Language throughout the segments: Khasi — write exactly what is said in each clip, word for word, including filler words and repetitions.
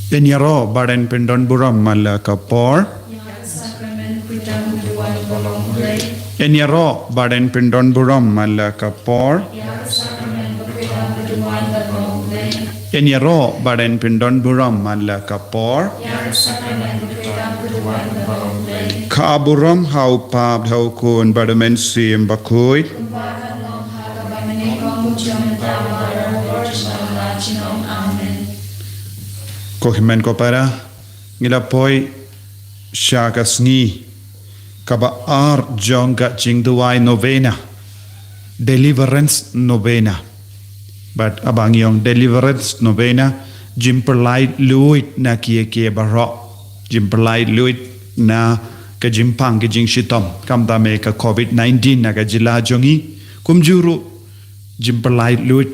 Yn ïaroh ba yn pyndon burom man la ka por. Yn ïaroh ba yn pyndon burom man la ka por. Yn ïaroh ba yn pyndon burom man la ka por. Ka burom ha u Kpa bad ha u Khun bad ha u Mynsiem Bakhuid. Ko hynmen ko para, ngi la poi sha ka sngi kaba ar jong ka jingduwai novena, Deliverance Novena. Bad haba ngi ong Deliverance Novena, jingpyllait luid na kiei kiei baroh, jingpyllait luid na ka jingpang ka jingshitom, khamtam eh ka covid nineteen na ka jylla jong ngi, kumjuh ruh jingpyllait luid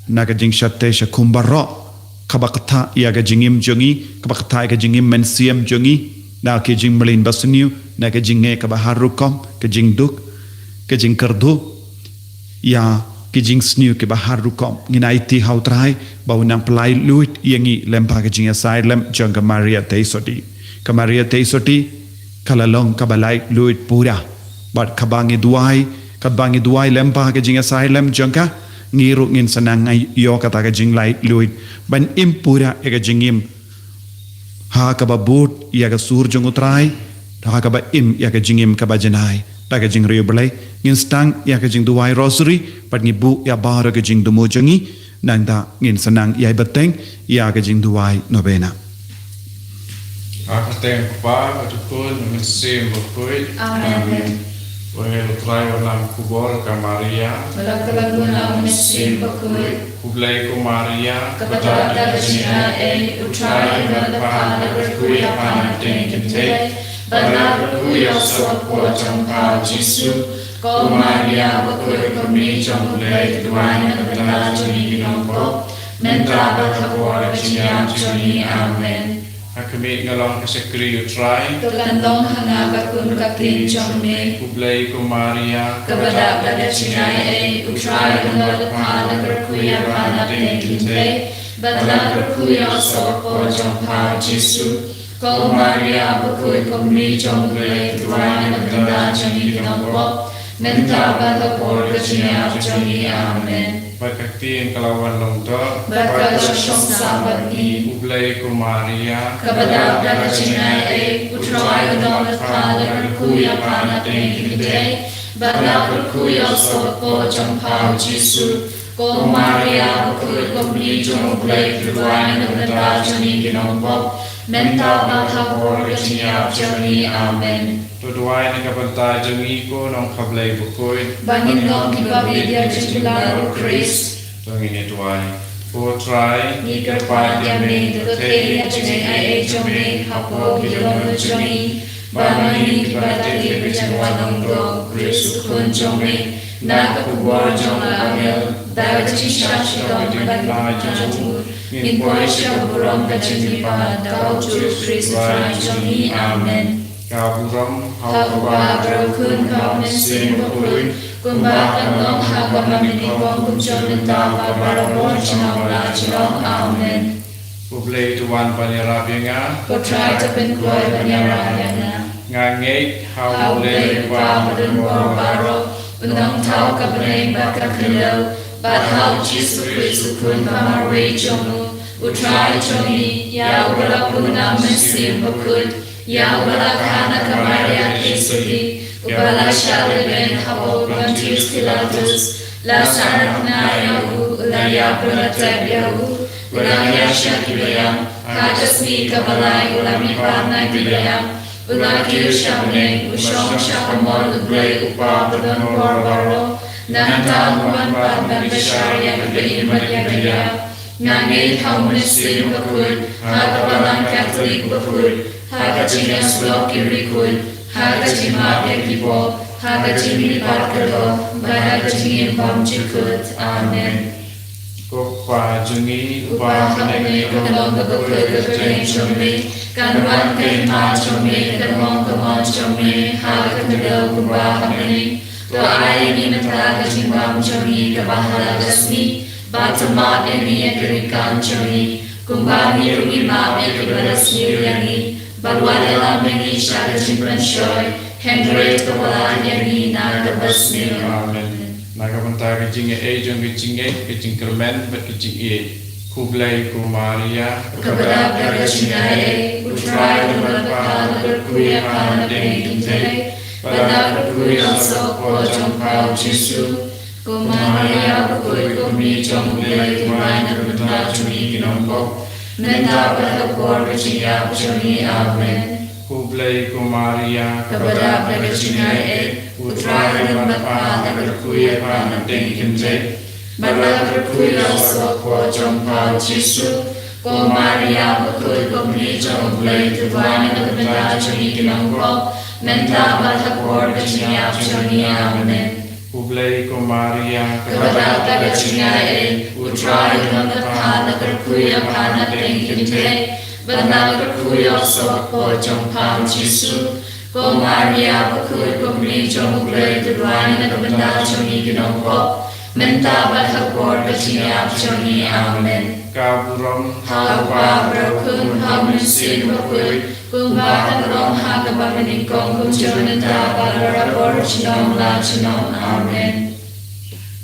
na ka jingshate shakhum baroh kaba ktah ïa ka jingim jong ngi, kaba ktah ïa ka jingim mynsiem jong ngi, na ki jingmlien basniew, na ka jingeh kaba har rukom, ka jingduk, ka jingkyrduh, ïa ki jingsniew kiba har rukom. Ngin aiti ha u Trai ba un nang pyllait luid ïa ngi lem bad ka jingïasaid lem jong ka Maria Theisotti. Ka Maria Theisotti ka la long kaba lait luid pura. Bad kaba ngi duwai, kaba ngi duwai lem bad ka jingïasaid lem jong ka, ngi ruh ngin sa nang ïoh kata ka jinglait luid ban im pura ïa ka jingim ha kaba bud ïa ka sur jong u Trai, ha kaba im ïa ka jingim kaba janai da ka jingriewblei. Ngin sdang ïa ka jingduwai Rosary bad ngi buh ïa baroh ka jingthmu jong ngi. Nangta ngin sa nang ïai bteng ïa ka jingduwai novena. Ha ka kyrteng u Kpa bad u Khun bad u Mynsiem Bakhuid. Amen. Wahei u Trai wat nang khubor ka Maria. Ba la kyrkhu na u Mynsiem Bakhuid. Khublei ko Maria, kaba dap da ka jingaiei, u Trai u don bad pha, la kyrkhu ïa pha na pdeng ki kynthei, bad la kyrkhu ïa u soh hapoh jong pha u Jisu. Ko Maria bakhuid, ko kmie jong u Blei, to duwai na ka bynta jong ngi ki nongpop, mynta bad ha ka por ka jingïap jong ngi. Amen. Ha khmih, nga long ka shakri u Trai. To kan long ha nga katkum ka ktien jong me. Khublei ko Maria, kaba dap da ka jingaiei, u Trai u don bad pha, la kyrkhu ïa pha na pdeng ki kynthei, bad la kyrkhu ïa u soh hapoh jong pha u Jisu. Ko Maria bakhuid, ko kmie jong u Blei, to duwai na ka bynta jong ngi ki nongpop, mynta bad ha ka por ka jingïap jong ngi. Amen. Bad ka ktien ka la wan long doh, bad ka la shong sah bad ngi. Khublei ko Maria, kaba dap da ka jingaiei, u Trai u don bad pha, la kyrkhu ïa pha na pdeng ki kynthei, bad la kyrkhu ïa u soh hapoh jong pha u Jisu. Ko Maria bakhuid, ko kmie jong u Blei, to duwai na ka bynta jong ngi ki nongpop, mynta bad ha ka por ka jingïap jong ngi. Amen. To duwai na ka bynta jong ngi ko Nongkha Blei bakhuid, ba ngin long kiba bieit ïa ka jingkular u Khrist. To ngin ïa duwai. Ko Trai, ngi kyrpad ïa me, to theh ïa ka jingaiei jong me hapoh ki dohnud jong ngi, ba ma ngi kiba la tip ïa ka jingwan long doh u Khrist u Khun jong me, na ka khubor jong u angel, da ka jingshah shitom bad ka jingkyrkhu, ngin poi sha ka burom ka jingmihpat da u Jisu Khrist u Trai jong ngi. Amen. Ka burom ha u Kpa bad ha u Khun bad ha u Mynsiem Bakhuid, kumba kan long ha ka mynta, kumjuh mynta bad barabor, junom la junom. Amen. U Blei to wan ban ïarap ïa nga. Ko Trai to pynkloi ban ïarap ïa nga. Nga ngeit ha u Blei u Kpa badonbor baroh, u nongthaw ka bneng bad ka khyndew, bad ha u Jisu Khrist u Khun ba marwei jong u, u Trai jong ngi, ïa uba la pun na u Mynsiem Bakhuid, ïa uba la kha na ka Maria Theisotti, uba la shah lehbeiñ hapoh u Pontius Pilatus, la sahnarphna ïa u, u la ïap, u la tep ïa u, u la hiar sha kiba ïap, ha ka sngi kaba lai u la mihpat na kiba ïap, u la kiew sha bneng, u shong sha ka mon u Blei u Kpa badonbor baroh, nangta un wan pat ban bishar ïa kiba im bad ïa kiba ïap. Nga ngeit ha u Mynsiem Bakhuid, ha ka Balang Katholik bakhuid, ha ka jingïasyllok ki riewkhuid, ha ka jingmap ïa ki pop, ha ka jingmihpat ka doh, bad ha ka jingim bymjukut. Amen. Ko Kpa jong ngi uba ha bneng, kan long ka bakhuid ka kyrteng jong me, kan wan ka hima jong me, kan long ka mon jong me ha ka khyndew kumba ha bneng. To ai ïa ngi mynta ka jingbam jong ngi kaba ha la ka sngi, bad to map ïa ngi ïa ki riewkam jong ngi, Kumba ngi ruh ngi map ïa kiba la sniew ïa ngi, bad wat ïalam ïa ngi sha ka jingpynshoi, hynrei to ba lah ïa ngi na kaba sniew. Amen. Na ka bynta ka jingaiei jong ka jingngeit, ka jingkyrmen bad ka jingïeit. Khublei ko Maria, kaba dap da ka jingaiei, U Trai u don bad pha, la kyrkhu ïa pha na pdeng ki kynthei, bad la kyrkhu ïa u soh ka por jong pha u Jisu. Ko Maria bakhuid, ko kmie jong U Blei, to duwai na ka bynta jong ngi ki nongpop, mynta bad ha ka por ka jingïap jong ngi. Amen. Khublei ko Maria, kaba dap da ka jingaiei, U Trai u don bad pha, la kyrkhu ïa pha na pdeng ki kynthei, bad la kyrkhu ïa u soh ka por jong pha u Jisu. Ko Maria bakhuid, ko kmie jong U Blei, to duwai na ka bynta jong ngi ki nongpop, mynta bad ha ka por ka jingïap jong ngi. Amen. Khublei ko Maria, kaba dap da ka jingaiei, U Trai u don bad pha, la kyrkhu ïa pha na pdeng ki kynthei, bad la kyrkhu ïa u soh ka por jong pha u Jisu. Ko Maria bakhuid, ko kmie jong U Blei, to duwai na ka bynta jong ngi ki nongpop, mynta bad ha ka por ka jingïap jong ngi. Amen. Ka burom ha U Kpa, ha U Khun, ha U Mynsiem Bakhuid, kumba ka la long ha kaba nyngkong, kumjuh mynta bad barabor, junom la junom. Amen.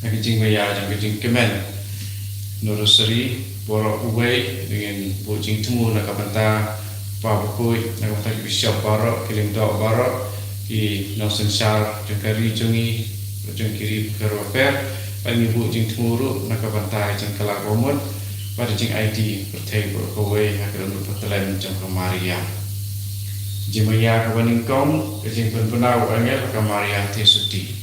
Na ka jingmaïa jong ka jingkmen, na u Rosari baroh uwei, ngin buh jingthmu na ka bynta Pa bakhuid, na ka bynta ki bishop baroh, ki lyngdoh baroh, ki nongsynshar jong ka ri jong ngi, jong ki ri bapher bapher, bad ngi buh jingthmu ruh na ka bynta ka jingkylla ka bamut bad ka jingaiti pyrthei baroh kawei ha ka dohnud pateng jong ka Maria. Jingmaïa kaba nyngkong, ka jingpynbna u angel ha ka Maria Theisotti.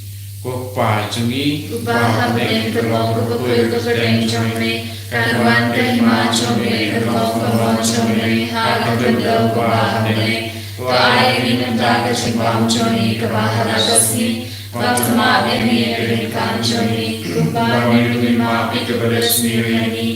Ko Kpa jong ngi uba ha bneng, ka long kaba khuid ka kyrteng jong me, kan wan ka hima jong me, kan long ka mon jong me ha ka khyndew kaba ha bneng. To ai ïa ngi mynta ka jingbam jong ngi kaba ha la ka sngi, bad to map ïa ngi ïa ka jingkam jong ngi, kumba ngi ruh ngi map ïa kiba la sniew ïa ngi,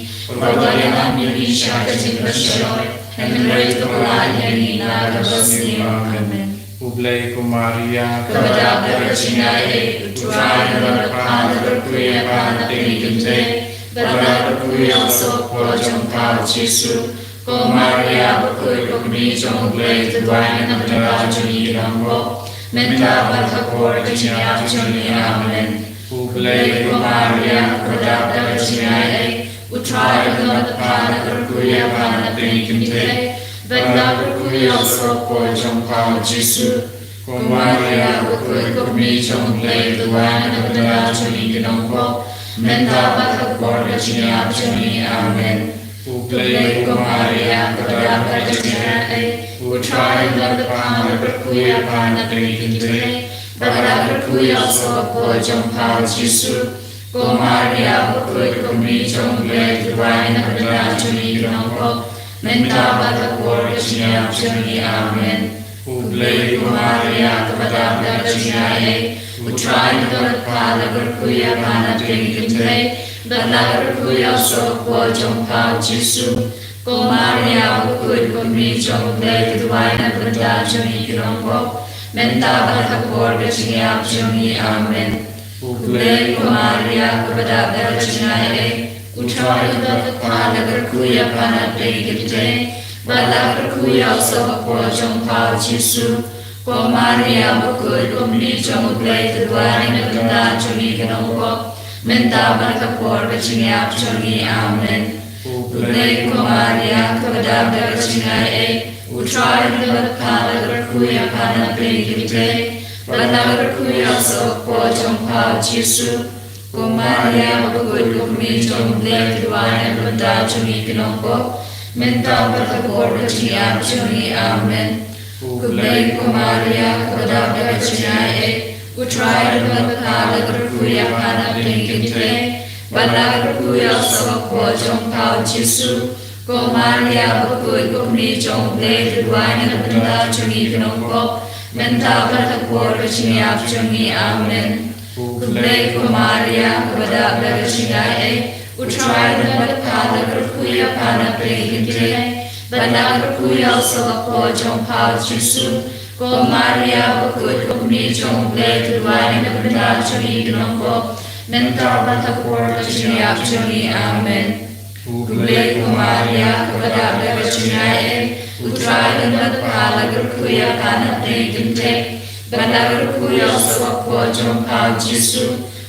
bad wat ïalam ïa ngi sha ka jingpynshoi, hynrei to ba lah ïa ngi na kaba sniew. Amen. Khublei ko Maria, kaba dap da ka jingaiei, U Trai u don bad pha, la kyrkhu ïa pha na pdeng ki kynthei, bad la kyrkhu ïa u soh ka por jong pha u Jisu. Ko Maria bakhuid, ko kmie jong U Blei, to duwai na ka bynta jong ngi ki nongpop, mynta bad ha ka por ka jingïap jong ngi. Amen. Khublei ko Maria, kaba dap da ka jingaiei, U Trai u don bad pha, la kyrkhu ïa pha na pdeng ki kynthei, bad la kyrkhu ïa u soh ka por jong pha u Jisu. Ko Maria bakhuid, ko kmie jong U Blei, to duwai na ka bynta jong ngi ki nongpop, mynta bad ha ka por ka jingïap jong ngi. Amen. Khublei ko Maria, kaba dap da ka jingaiei, U Trai u don bad pha, la kyrkhu ïa pha na pdeng ki kynthei, bad la kyrkhu ïa u soh ka por jong pha u Jisu. Ko Maria bakhuid, ko kmie jong U Blei, to duwai na ka bynta jong ngi ki nongpop, mynta bad ha ka por ka jingïap jong ngi. Amen. Khublei ko Maria, kaba dap da ka jingaiei, U Trai u don bad pha, la kyrkhu ïa pha na pdeng ki kynthei, bad la kyrkhu ïa u soh ka por jong pha u Jisu. Ko Maria bakhuid, ko kmie jong U Blei, to duwai na ka bynta jong ngi ki nongpop, mynta bad ha ka por ka jingïap jong ngi. Amen. Khublei ko Maria, kaba dap da ka jingaiei, U Trai u don bad pha, la kyrkhu ïa pha na pdeng ki kynthei, bad la kyrkhu ïa u soh ka por jong pha u Jisu. Ko Maria bakhuid, ko kmie jong U Blei, to duwai na ka bynta jong ngi ki nongpop, mynta bad ha ka por ka jingïap jong ngi. Amen. Khublei ko Maria, kaba dap da ka jingaiei, U Trai u don bad pha, la kyrkhu ïa pha na pdeng ki kynthei, bad la kyrkhu ïa u soh ka por jong pha u Jisu. Ko Maria bakhuid, ko kmie jong U Blei, to duwai na ka bynta jong ngi ki nongpop, mynta bad ha ka por ka jingïap jong ngi. Amen. Khublei ko Maria, kaba dap da ka jingaiei, U Trai u don bad pha, la kyrkhu ïa pha na pdeng ki kynthei, bad la kyrkhu ïa u soh ka por jong pha u Jisu. Ko Maria bakhuid, ko kmie jong U Blei, to duwai na ka bynta jong ngi ki nongpop, mynta bad ha ka por ka jingïap jong ngi. Amen. Khublei ko Maria, kaba dap da ka jingaiei, U Trai u don bad pha, la kyrkhu ïa pha na pdeng ki kynthei, bad la kyrkhu ïa u soh ka por jong pha u Jisu. Ko Maria bakhuid, ko kmie jong U Blei, to duwai na ka bynta jong ngi ki nongpop, mynta bad ha ka por ka jingïap jong ngi. Amen. Khublei ko Maria, kaba dap da ka jingaiei, U Trai u don bad pha, la kyrkhu ïa pha na pdeng ki kynthei, bad la kyrkhu ïa u soh kpoh jong pha u Jisu.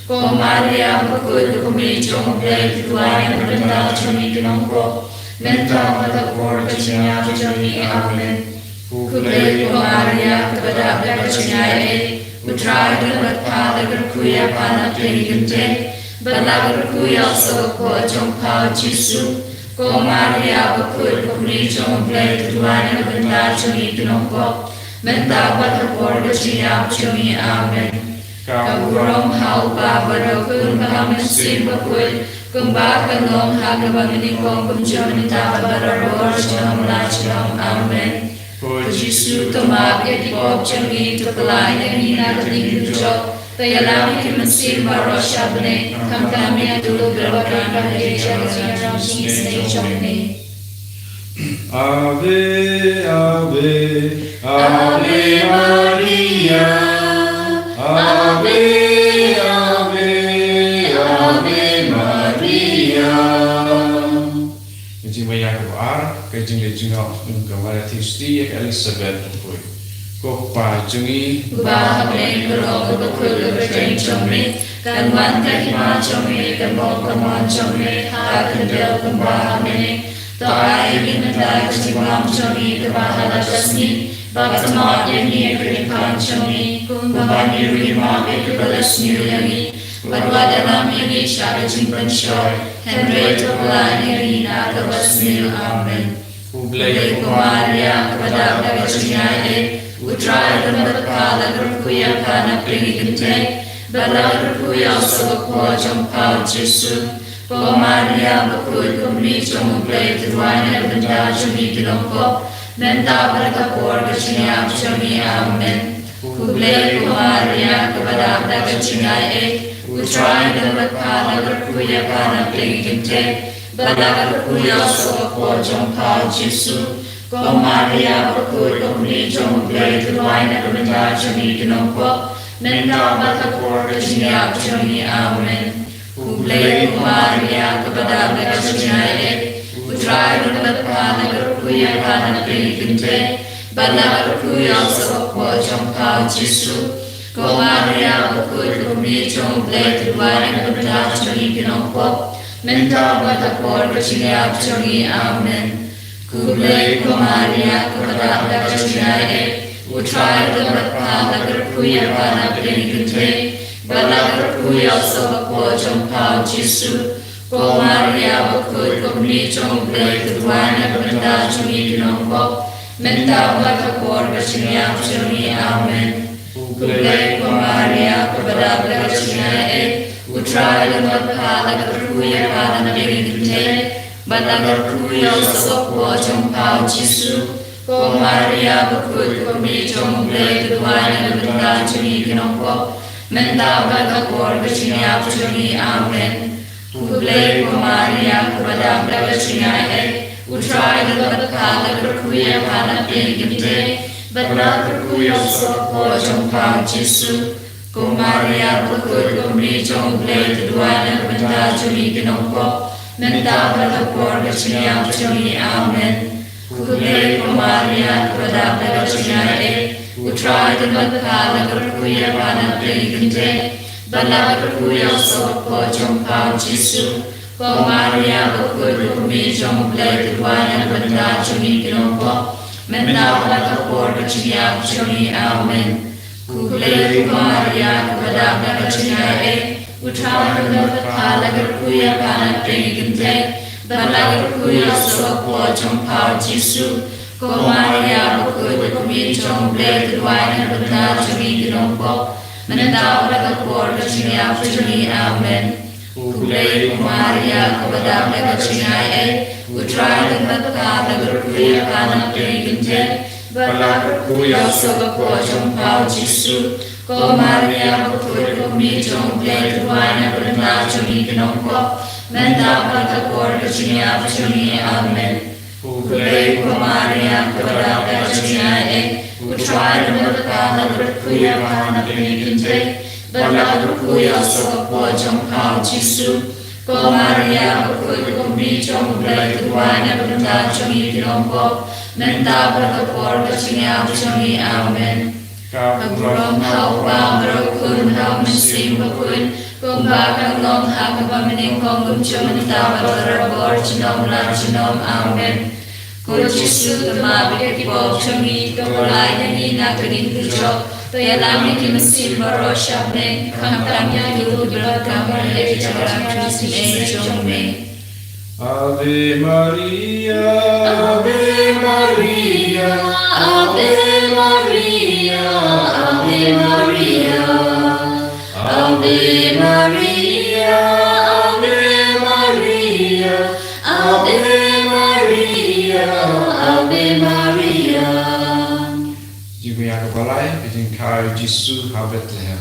Ko Maria bakhuid, ka kmie jong U Blei, to duwai na ka bynta jong ngi ki nongpop, mynta bad ha ka por ka jingïap jong ngi. Amen. Khublei ko Maria, kaba dap da ka jingaiei, U Trai u don bad pha, la kyrkhu ïa pha na pdeng ki kynthei, bad la kyrkhu ïa u soh kpoh jong pha u Jisu. Ko Maria bakhuid, ka kmie jong U Blei, to duwai na ka bynta jong ngi ki nongpop, mynta bad ha ka por ka jingïap jong ngi. Amen. Ka burom ha u Kpa bad ha u Khun bad ha u Mynsiem Bakhuid, kumba ka long ha kaba nyngkong, kumjuh mynta bad barabor, junom la junom. Amen. Ko Jisu, to map ïa ki pop jong ngi, to pynlait ïa ngi na ka ding dujok, to ïalam ïa ki mynsiem baroh sha bneng, khamtam ïa uto uba dang don ha ka jingïaroh jong ngi. Ave, Ave, Ave Maria. Ave, Ave, Ave Maria. Ka jingmaïa kaba ar, ka jingleit jngoh jong ka Mari Thursday ïa ka Elizabeth bakhuid. Ko Kpa jong ngi uba ha bneng, ka rong kaba khuid kaba kyrteng jong me, kan wan ka hima jong me, kan bom ka mon jong me ha ka khyndew kumba ha bneng. To ai ïa ngi mynta ka jingbam jong ngi kaba ha la ka sngi, bad to map ïa ngi ïa ka jingpang jong ngi, kumba ngi ruh ngi map ïa kiba la sniew ïa ngi. Bad wat ïalam ïa ngi sha ka jingpynshoi, hynrei to pynlait ïa ngi na kaba sniew. Amen. Khublei ko Maria, kaba dap da ka jingaiei, U Trai u don bad pha, la kyrkhu ïa pha na pdeng ki kynthei, bad la kyrkhu ïa u soh kpoh jong pha u Jisu. Ko Maria bakhuid, ka kmie jong U Blei, to duwai na ka bynta jong ngi ki nongpop, mynta bad ha ka por ka jingïap jong ngi. Amen. Khublei ko Maria, kaba dap da ka jingaiei, U Trai u don bad pha, la kyrkhu ïa pha na pdeng ki kynthei, bad la kyrkhu ïa u soh kpoh jong pha u Jisu. Ko Maria bakhuid, ka kmie jong U Blei, to duwai na ka bynta jong ngi ki nongpop, mynta bad ha ka por ka jingïap jong ngi. Amen. Khublei ko Maria, kaba dap da ka jingaiei, U Trai u don bad pha, la kyrkhu ïa pha na pdeng ki kynthei, bad la kyrkhu ïa u soh kpoh jong pha u Jisu. Ko Maria bakhuid, ka kmie jong U Blei, to duwai na ka bynta jong ngi ki nongpop, mynta bad ha ka por ka jingïap jong ngi. Amen. Khublei ko Maria, kaba dap da ka jingaiei, U Trai u don bad pha, la kyrkhu ïa pha na pdeng ki kynthei, bad la kyrkhu ïa u soh kpoh jong pha u Jisu. Ko Maria bakhuid, ka kmie jong U Blei, to duwai na ka bynta jong ngi ki nongpop, mynta bad ha ka por ka jingïap jong ngi. Amen. Khublei ko Maria, kaba dap da ka jingaiei, U Trai u don bad pha, la kyrkhu ïa pha na pdeng ki kynthei, bad la kyrkhu ïa u soh kpoh jong pha u Jisu. Ko Maria bakhuid, ka kmie jong U Blei, to duwai na ka bynta jong ngi ki nongpop, mynta bad ha ka por ka jingïap jong ngi. Amen. Khublei ko Maria, kaba dap da ka jingaiei, U Trai u don bad pha, la kyrkhu ïa pha na pdeng ki kynthei, bad la kyrkhu ïa u soh kpoh jong pha u Jisu. Ko Maria bakhuid, ka kmie jong U Blei, to duwai na ka bynta jong ngi ki nongpop, mynta bad ha ka por ka jingïap jong ngi. Amen. Khublei ko Maria, kaba dap da ka jingaiei, U Trai u don bad pha, la kyrkhu ïa pha na pdeng ki kynthei, bad la kyrkhu ïa u soh kpoh jong pha u Jisu. Ko Maria bakhuid, ka kmie jong U Blei, to duwai na ka bynta jong ngi ki nongpop, mynta bad ha ka por ka jingïap jong ngi. Amen. Khublei ko Maria, kaba dap da ka jingaiei, U Trai u don bad pha, la kyrkhu ïa pha na pdeng ki kynthei, bad la kyrkhu ïa u soh kpoh jong pha u Jisu. Ko Maria bakhuid, ka kmie jong U Blei, to duwai na ka bynta jong ngi ki nongpop, mynta bad ha ka por ka jingïap jong ngi. Amen. Khublei ko Maria, kaba dap da ka jingaiei, U Trai u don bad pha, la kyrkhu ïa pha na pdeng ki kynthei, bad la kyrkhu ïa u soh kpoh jong pha u Jisu. Ko Maria bakhuid, ka kmie jong U Blei, to duwai na ka bynta jong ngi ki nongpop, mynta bad ha ka por ka jingïap jong ngi. Amen. Khublei ko Maria, kaba dap da ka jingaiei, U Trai u don bad pha, la kyrkhu ïa pha na pdeng ki kynthei, bad la kyrkhu ïa u soh kpoh jong pha u Jisu. Ko Maria bakhuid, ko kmie jong U Blei, to duwai na ka bynta jong ngi ki nongpop, mynta bad ha ka por ka jingïap jong ngi. Amen. Ka burom ha U Kpa, bad ha U Khun, bad ha U Mynsiem Bakhuid, kumba ka long ha kaba mynnyngkong, kumjuh mynta bad barabor, junom la junom. Amen. Ko Jisu, to map ïa ki pop jong ngi, to wallam ïa ngi na ka ding kjok, to ïalam ïa ki mynsiem baroh sha bneng, khamtam ïa kito kiba donkam ïa ka jingïarap jong me. Ave Maria, Ave Maria, Ave Maria, Ave Maria, Ave Maria, Ave Maria, Ave Maria, Ave Maria. Jingmyntoi kaba lai, ka jingkha U Jisu ha Bethlehem.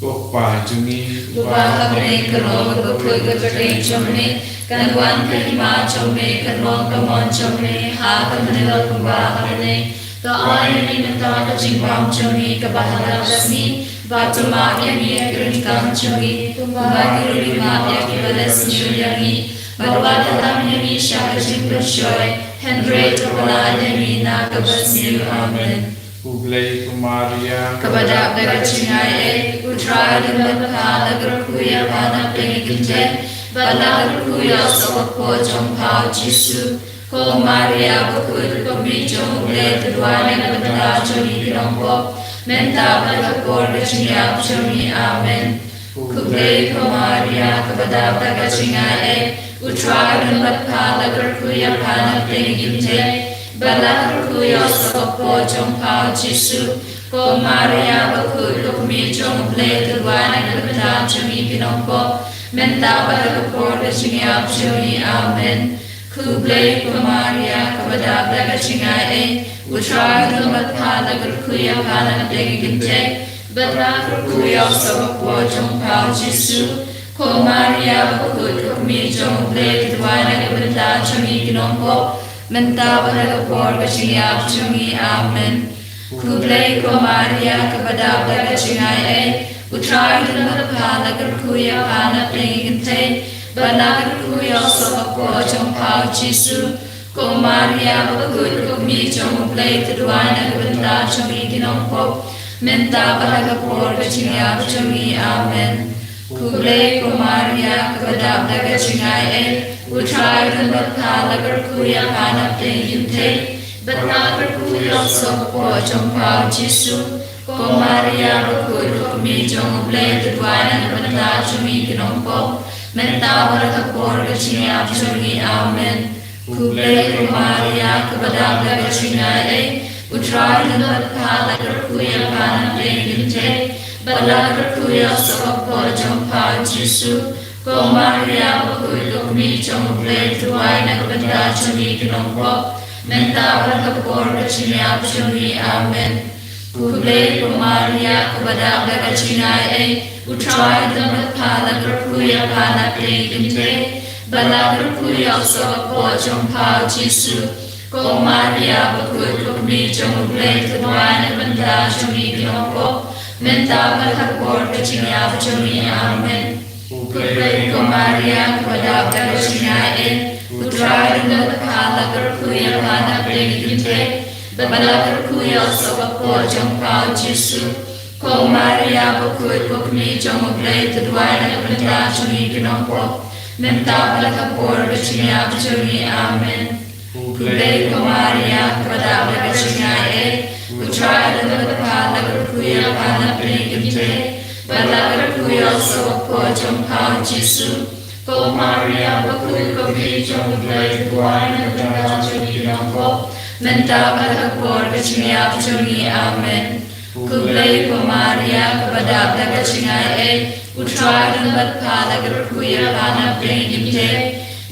Ko Kpa jong ngi uba ha bneng, ka long kaba khuid ka kyrteng jong me, kan wan ka hima jong me, kan long ka mon jong me ha ka bynta kumba ha bneng. To ai ïa ngi mynta ka jingbam jong ngi kaba ha ka sngi, bad to map ïa ngi ïa ki ryngkang jong ngi, kumba ngi ruh ngi map ïa kiba la sniew ïa ngi, bad wat lam ïa ngi sha ka jingpynshoi, hynrei to kylla ïa ngi na kaba sniew. Amen. Khublei ko Maria, kaba dap da ka jingaiei, U Trai u don bad pha, la kyrkhu ïa pha na pdeng ki kynthei, bad la kyrkhu ïa u soh ka kpoh jong pha U Jisu. Ko Maria bakhuid, ko kmie jong U Blei, to duwai na ka bynta jong ngi ki nongpop, mynta bad ha ka por ka jingïap jong ngi. Amen. Khublei ko Maria, kaba dap da ka jingaiei, U Trai u don bad pha, la kyrkhu ïa pha na pdeng ki kynthei, bad la kyrkhu ïa u soh ka kpoh jong pha U Jisu. Ko Maria bakhuid, ko kmie jong U Blei, to duwai na ka bynta jong ngi ki nongpop, mynta bad ha ka por ka jingïap jong ngi. Amen. Khublei ko Maria, kaba dap da ka jingaiei, U Trai u don bad pha, la kyrkhu ïa pha na pdeng ki kynthei, bad la kyrkhu ïa u soh ka kpoh jong pha U Jisu. Ko Maria bakhuid, ko kmie jong U Blei, to duwai na ka bynta jong ngi ki nongpop, mynta bad ha ka por ka jingïap jong ngi. Amen. Khublei ko Maria, kaba dap da ka jingaiei, U Trai u don bad pha, la kyrkhu ïa pha na pdeng ki kynthei, bad la kyrkhu ïa u soh ka kpoh jong pha U Jisu. Ko Maria bakhuid, ko kmie jong U Blei, to duwai na ka bynta jong ngi ki nongpop, mynta bad ha ka por ka jingïap jong ngi. Amen. Khublei ko Maria, kaba dap da ka jingaiei, U Trai u don bad pha, la kyrkhu ïa pha na pdeng ki kynthei, bad la kyrkhu ïa u soh ka kpoh jong pha U Jisu. Ko Maria bakhuid, ko kmie jong U Blei, to duwai na ka bynta jong ngi ki nongpop, mynta bad ha ka por ka jingïap jong ngi. Amen. Khublei ko Maria, kaba dap da ka jingaiei, U Trai u don bad pha, la kyrkhu ïa pha na pdeng ki kynthei, bad la kyrkhu ïa u soh ka kpoh jong pha U Jisu. Ko Maria bakhuid, ko kmie jong U Blei, to duwai na ka bynta jong ngi ki nongpop, mynta bad ha ka por ka jingïap jong ngi. Amen. Khublei ko Maria, kaba dap da ka jingaiei, U Trai u don bad pha, la kyrkhu ïa pha na pdeng ki kynthei, bad la kyrkhu ïa u soh ka kpoh jong pha U Jisu. Ko Maria bakhuid, ko kmie jong U Blei, to duwai na ka bynta jong ngi ki nongpop, mynta bad ha ka por ka jingïap jong ngi. Amen. Khublei ko Maria, kaba dap da ka jingaiei, U Trai u don bad pha, la kyrkhu ïa pha na pdeng ki kynthei, bad la kyrkhu ïa u soh ka kpoh jong pha U Jisu. Ko Maria bakhuid, ko kmie jong U Blei, to duwai na ka bynta jong ngi ki nongpop, mynta bad ha ka por ka jingïap jong ngi. Amen. Khublei ko Maria, kaba dap da ka jingaiei, U Trai u don bad pha, la kyrkhu ïa pha na pdeng ki kynthei, bad la kyrkhu ïa u soh ka kpoh jong pha U Jisu. Ko Maria bakhuid, ko kmie jong U Blei, to duwai na ka bynta jong ngi ki nongpop, mynta bad ha ka por ka jingïap jong ngi. Amen. Khublei ko Maria, kaba dap da ka jingaiei, U Trai u don bad pha, la kyrkhu ïa pha na pdeng ki kynthei,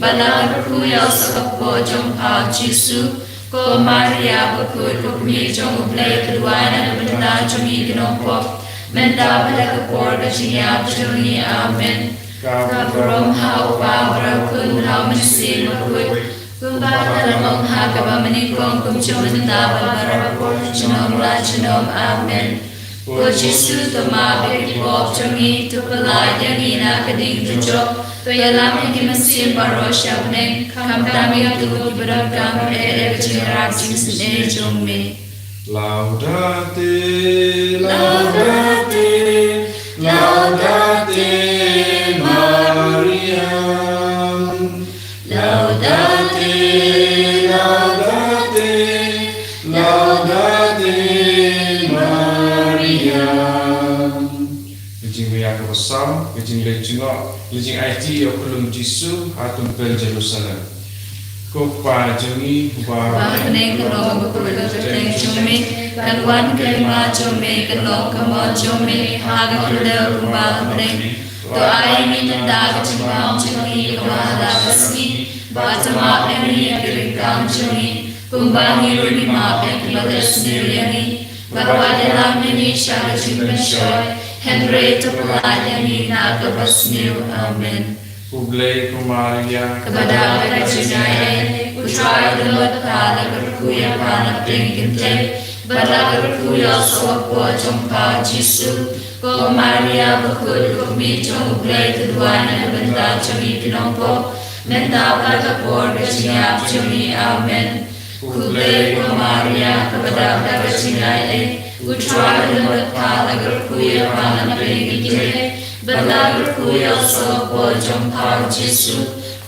bad la kyrkhu ïa u soh ka kpoh jong pha U Jisu. Ko Maria bakhuid, ko kmie jong U Blei, to duwai na ka bynta jong ngi ki nongpop, mynta bad ha ka por ka jingïap jong ngi. Amen. Ka burom ha U Kpa, bad ha U Khun, bad ha U Mynsiem Bakhuid, kumba ka la long ha kaba mynnyngkong, kumjuh mynta bad barabor, junom la junom. Amen. Ko Jisu, to map ïa ki pop jong ngi, to pyllait ïa ngi na ka ding jong ka dohnud, to ïalam ïa ki mynsiem baroh sha bneng, khamtam ïa kito kiba donkam eh ïa ka jingïarap jingsngewbha jong me. Laudate, laudate, laudate Mariam. Laudate, laudate, laudate Mariam. Ka jingmih ïa ka basam, ka jingleit jngoh, ka jingaiti ïa u khyllung Jisu ha Tempyl Jerusalem. Ko Kpa jong ngi uba ha bneng, kan long ka kyrteng jong me, kan wan ka hima jong me, kan long ka mon jong me ha ka khyndew kumba ha bneng. To ai ïa ngi mynta da ka jingbam jong ngi kaba ha la ka sngi, bad to map ïa ngi ïa ki ryngkang jong ngi, kumba ngi ruh ngi map ïa kiba leh sniew ïa ngi, bad wat ïalam ïa ngi sha ka jingpynshoi, hynrei to pyllait ïa ngi na ka basniew. Amen. Khublei ko Maria, kaba dap da ka jingaiei, U Trai u don bad pha. La kyrkhu ïa pha na pdeng ki kynthei, bad la kyrkhu ïa u soh hapoh jong pha u Jisu. Ko Maria bakhuid, ko kmie jong U Blei, to duwai na ka bynta jong ngi ki nongpop, mynta bad ha ka por ka jingïap jong ngi. Amen. Khublei ko Maria, kaba dap da ka jingaiei, U Trai u don bad pha. La kyrkhu ïa pha na pdeng ki kynthei, bad la kyrkhu ïa u soh hapoh jong pha u Jisu.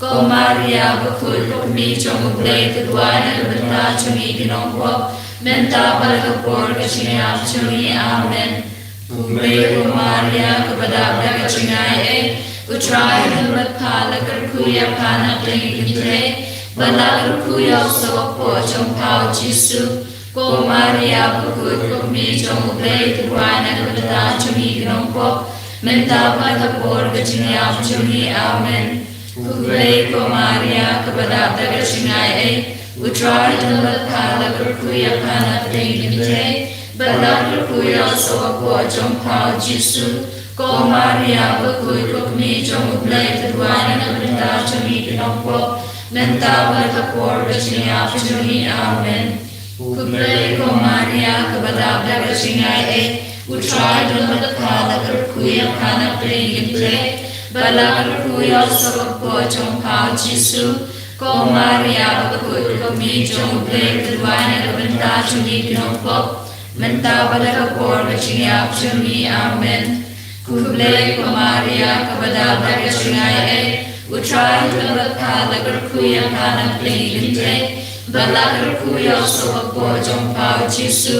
Ko Maria bakhuid, ko kmie jong U Blei, to duwai na ka bynta jong ngi ki nongpop, mynta bad ha ka por ka jingïap jong ngi. Amen. Khublei ko Maria, kaba dap da ka jingaiei, U Trai u don bad pha. La kyrkhu ïa pha na pdeng ki kynthei, bad la kyrkhu ïa u soh hapoh jong pha u Jisu. Ko Maria bakhuid, ko kmie jong U Blei, to duwai na ka bynta jong ngi ki nongpop, mynta bad ha ka por ka jingïap jong ngi. Amen. Khublei ko Maria, kaba dap da ka jingaiei, U Trai u don bad pha. La kyrkhu ïa pha na pdeng ki kynthei, bad la kyrkhu ïa u soh hapoh jong pha u Jisu. Ko Maria bakhuid, ko kmie jong U Blei, to duwai na ka bynta jong ngi ki nongpop, mynta bad ha ka por ka jingïap jong ngi. Amen. Khublei ko Maria, kaba dap da ka jingaiei, U Trai u don bad pha. La kyrkhu ïa pha na pdeng ki kynthei, bad la kyrkhu ïa u soh hapoh jong pha u Jisu. Ko Maria bakhuid, ko kmie jong U Blei, to duwai na ka bynta jong ngi ki nongpop, mynta bad ha ka por ka jingïap jong ngi. Amen. Khublei ko Maria, kaba dap da ka jingaiei, U Trai u don bad pha. La kyrkhu ïa pha na pdeng ki kynthei, bad la kyrkhu ïa u soh hapoh jong pha u Jisu.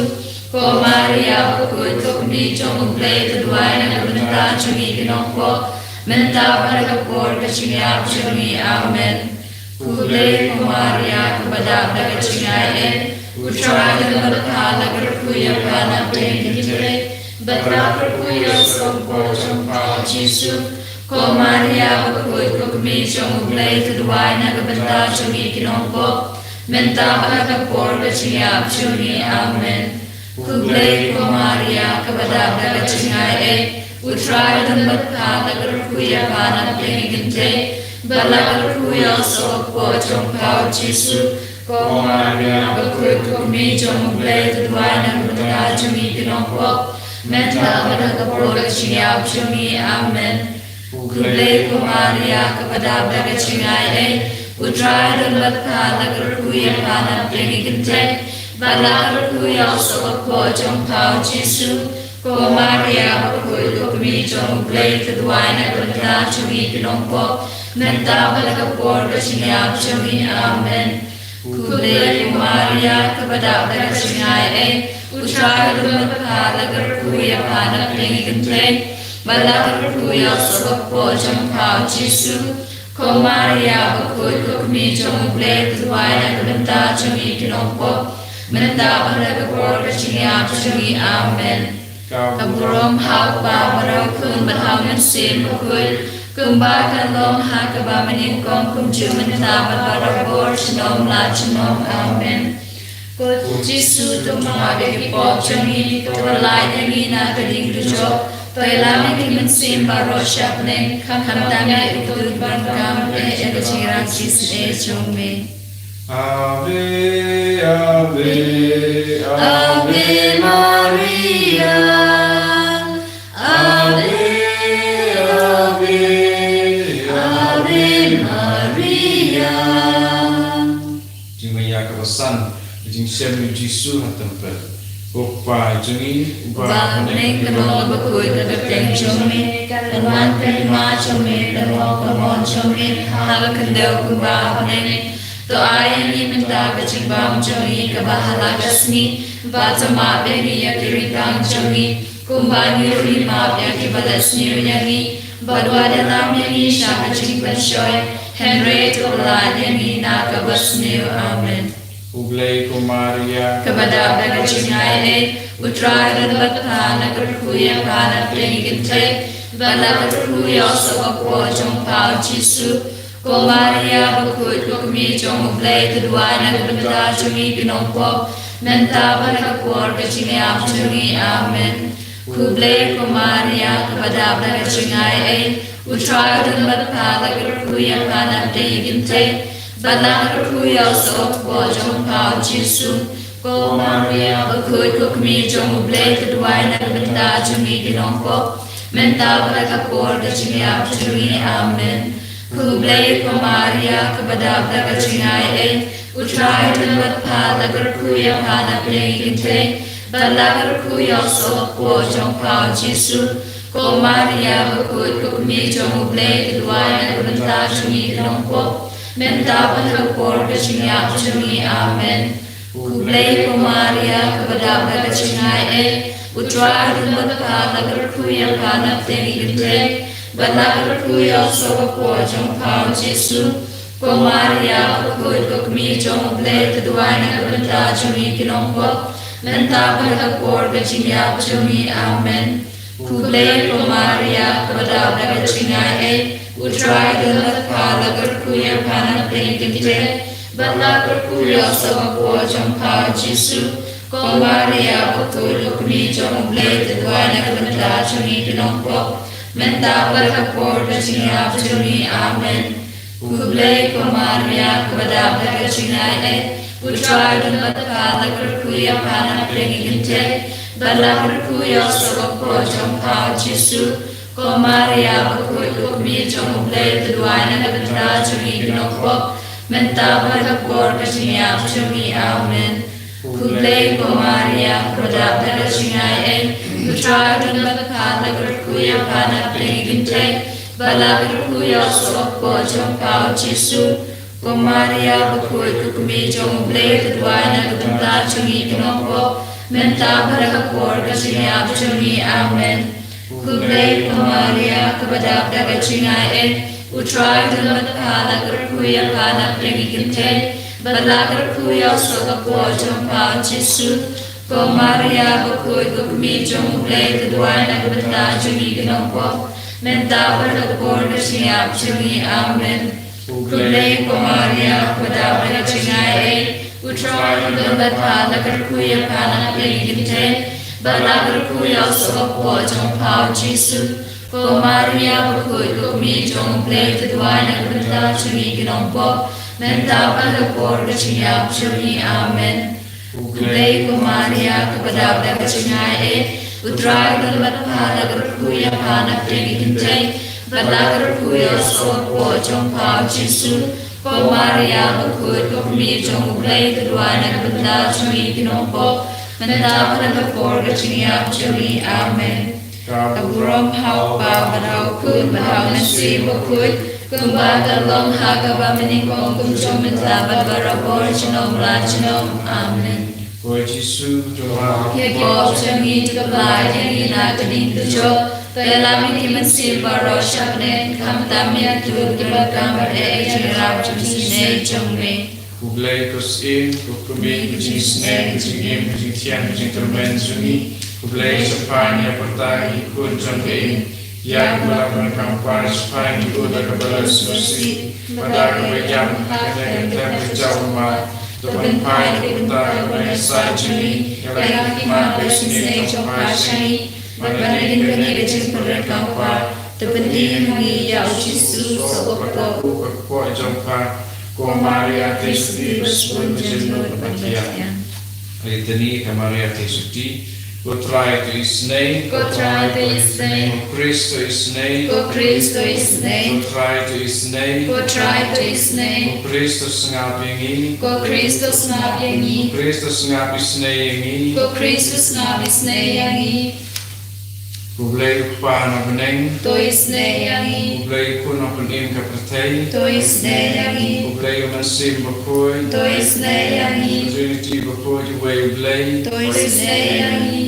Ko Maria bakhuid, ko kmie jong U Blei, to duwai na ka bynta jong ngi ki nongpop, mynta bad ha ka por ka jingïap jong ngi. Amen. Khublei ko Maria, kaba dap da ka jingaiei, U Trai u don bad pha. La kyrkhu ïa pha na pdeng ki kynthei, bad la kyrkhu ïa u soh hapoh jong pha u Jisu. Ko Maria bakhuid, ko kmie jong U Blei, to duwai na ka bynta jong ngi ki nongpop, mynta bad ha ka por ka jingïap jong ngi. Amen. Khublei ko Maria, kaba dap da ka jingaiei, U Trai u don bad pha. La kyrkhu ïa pha na pdeng ki kynthei, bad la kyrkhu ïa u soh hapoh jong pha u Jisu. Ko Maria bakhuid, ko kmie jong U Blei, to duwai na ka bynta jong ngi ki nongpop, mynta bad ha ka por ka jingïap jong ngi. Amen. Khublei ko Maria, kaba dap da ka jingaiei, U Trai u don bad pha. La kyrkhu ïa pha na pdeng ki kynthei, bad la kyrkhu ïa u soh hapoh jong pha u Jisu. Ko Maria bakhuid, ko kmie jong U Blei, to duwai na ka bynta jong ngi ki nongpop, mynta bad ha ka por ka jingïap jong ngi. Amen. Khublei ko Maria, kaba dap da ka jingaiei, U Trai u don bad pha. La kyrkhu ïa pha na pdeng ki kynthei, bad la kyrkhu ïa u soh hapoh jong pha u Jisu. Ko Maria bakhuid, ko kmie jong U Blei, to duwai na ka bynta jong ngi ki nongpop, mynta bad ha ka por ka jingïap jong ngi. Amen. Ka burom ha U Kpa bad ha U Khun bad ha U Mynsiem Bakhuid, kumba kan long ha kaba mynnyngkong, kumjuh mynta bad barabor, junom la junom. Amen. Ko Jisu, to map ïa ki pop jong ngi, to pyllait ïa ngi na ka ding ka jop, to ïalam ïa ki mynsiem baroh sha bneng, khamtam ïa kito kiba donkam eh ïa ka jingïarap jingsngewbha jong me. Ave, Ave, Ave Maria. San, ka jingshem u Jisu ha templ. Ko Kpa jong ngi uba ha bneng, ka long bakhuid ka kyrteng jong me, kan wan ka hima jong me, kan long ka mon jong me ha ka khyndew kumba ha bneng. To ai ïa ngi mynta ka jingbam jong ngi kaba ha la ka sngi, bad to map ïa ngi ïa ki ryngkang jong ngi, kumba ngi ruh ngi map ïa kiba leh sniew ïa ngi, bad wat ïalam ïa ngi sha ka jingpynshoi, hynrei to pyllait ïa ngi na kaba sniew. Amen. U Blei, ko Maria, kaba dap da ka jingaiei, U Trai u don bad pha, la kyrkhu ïa pha na pdeng ki kynthei, bad la kyrkhu ïa u soh ka kpoh jong pha u Jisu. Ko Maria bakhuid, ko kmie jong U Blei, to duwai na ka bynta jong ngi ki nongpop, mynta bad ha ka por ka jingïap jong ngi. Amen. U Blei, ko Maria, kaba dap da ka jingaiei, U Trai u don bad pha, la kyrkhu ïa pha na pdeng ki kynthei, bad la kyrkhu ïa u soh ka kpoh jong pha u Jisu. Ko Maria bakhuid, ko kmie jong U Blei, to duwai na ka bynta jong ngi ki nongpop, mynta bad ha ka por ka jingïap jong ngi. Amen. U Blei, ko Maria, kaba dap da ka jingaiei, U Trai u don bad pha, la kyrkhu ïa pha na pdeng ki kynthei, bad la kyrkhu ïa u soh ka kpoh jong pha u Jisu. Ko Maria bakhuid, ko kmie jong U Blei, to duwai na ka bynta jong ngi ki nongpop, mynta bad ha ka por ka jingïap jong ngi. Amen. U Blei, ko Maria, kaba dap da ka jingaiei, U Trai u don bad pha, la kyrkhu ïa pha na pdeng ki kynthei, bad la kyrkhu ïa u soh ka kpoh jong pha u Jisu. Ko Maria bakhuid, ko kmie jong U Blei, to duwai na ka bynta jong ngi ki nongpop, mynta bad ha ka por ka jingïap jong ngi. Amen. U Blei, ko Maria, kaba dap da ka jingaiei, U Trai u don bad pha, la kyrkhu ïa pha na pdeng ki kynthei, bad la kyrkhu ïa u soh ka kpoh jong pha u Jisu. Ko Maria bakhuid, ko kmie jong U Blei, to duwai na ka bynta jong ngi ki nongpop, mynta bad ha ka por ka jingïap jong ngi. Amen. U Blei, ko Maria, kaba dap da ka jingaiei, U Trai u don bad pha, la kyrkhu ïa pha na pdeng ki kynthei, bad la kyrkhu ïa u soh ka kpoh jong pha u Jisu. Ko Maria bakhuid, ko kmie jong U Blei, to duwai na ka bynta jong ngi ki nongpop, mynta bad ha ka por ka jingïap jong ngi. Amen. U Blei, ko Maria, kaba dap da ka jingaiei, U Trai u don bad pha, la kyrkhu ïa pha na pdeng ki kynthei, bad la kyrkhu ïa u soh ka kpoh jong pha u Jisu. Ko Maria bakhuid, ko kmie jong U Blei, to duwai na ka bynta jong ngi ki nongpop, mynta bad ha ka por ka jingïap jong ngi. Amen. U Blei, ko Maria, kaba dap da ka jingaiei, U Trai u don bad pha, la kyrkhu ïa pha na pdeng ki kynthei, bad la kyrkhu ïa u soh ka kpoh jong pha u Jisu. Ko Maria bakhuid, ko kmie jong U Blei, to duwai na ka bynta jong ngi ki nongpop, mynta bad ha ka por ka jingïap jong ngi. Amen. U Blei, ko Maria, kaba dap da ka jingaiei, U Trai u don bad pha, la kyrkhu ïa pha na pdeng ki kynthei, bad la kyrkhu ïa u soh ka kpoh jong pha u Jisu. Ko Maria bakhuid, ko kmie jong U Blei, to duwai na ka bynta jong ngi ki nongpop, mynta bad ha ka por ka jingïap jong ngi. Amen. U Blei, ko Maria, kaba dap da ka jingaiei, U Trai u don bad pha, la kyrkhu ïa pha na pdeng ki kynthei, bad la kyrkhu ïa u soh ka kpoh jong pha u Jisu. Ko Maria bakhuid, ko kmie jong U Blei, to duwai na ka bynta jong ngi ki nongpop, mynta bad ha ka por ka jingïap jong ngi. Amen. Ka burom ha u Kpa bad ha u Khun bad ha u Mynsiem Bakhuid, kumba ka long ha kaba mynnyngkong, kum jong mynta bad barabor, junom la junom. Amen. Ko Jisu, to ïa ki pop jong ngi, to pyllait ïa ngi na ka ding ka jong, to ïalam ïa ki mynsiem baroh sha bneng, khamtam ïa kito kiba donkam bad eh ïa ka jingrap jong ka jingsnei jong me. U Blei, ko Syiem, ko kmie ka jingisnei, ka jingim, ka jingthiang, ka jingkyrmen jong ngi. U Blei u shaphang ïa ka pyrta ki khun jong ka Im. Ïa kiba la pyndonkam, shaphang ki da kaba la sngewsih bad da kaba ïam ha ka kyrteng ka jong u Maria. To pynphai ïa ka pyrta kaba la ïasaid jong ngi ïa la ka hima ka jingisnei jong pha sha ngi. Bad ban ïa kane ka jingpyndonkam, to pyndem ïa ngi ïa u Jisu, soh ka kpoh, ka kpoh jong pha. Ko Maria Theisotti, ba sbun jingmut bad ba thiang. Litani ka Maria Theisotti. Ko Trai, to isynei. Ko Trai, to isynei. Ko Khrist, to isynei. Ko Khrist, to isynei. Ko Trai, to isynei. Ko Trai, to isynei. Ko Khrist, to sngap ïa ngi. Ko Khrist, to sngap ïa ngi. Ko Khrist, to sngap isynei ïa ngi. Ko Khrist, to sngap isynei ïa ngi. Ko Blei u Kpa na bneng, to isynei ïa ngi. Ko Blei u Khun u Nongpynim ka pyrthei, to isynei ïa ngi. Ko Blei u Mynsiem Bakhuid, to isynei ïa ngi. Trinity Bakhuid, uwei u Blei, to isynei ïa ngi.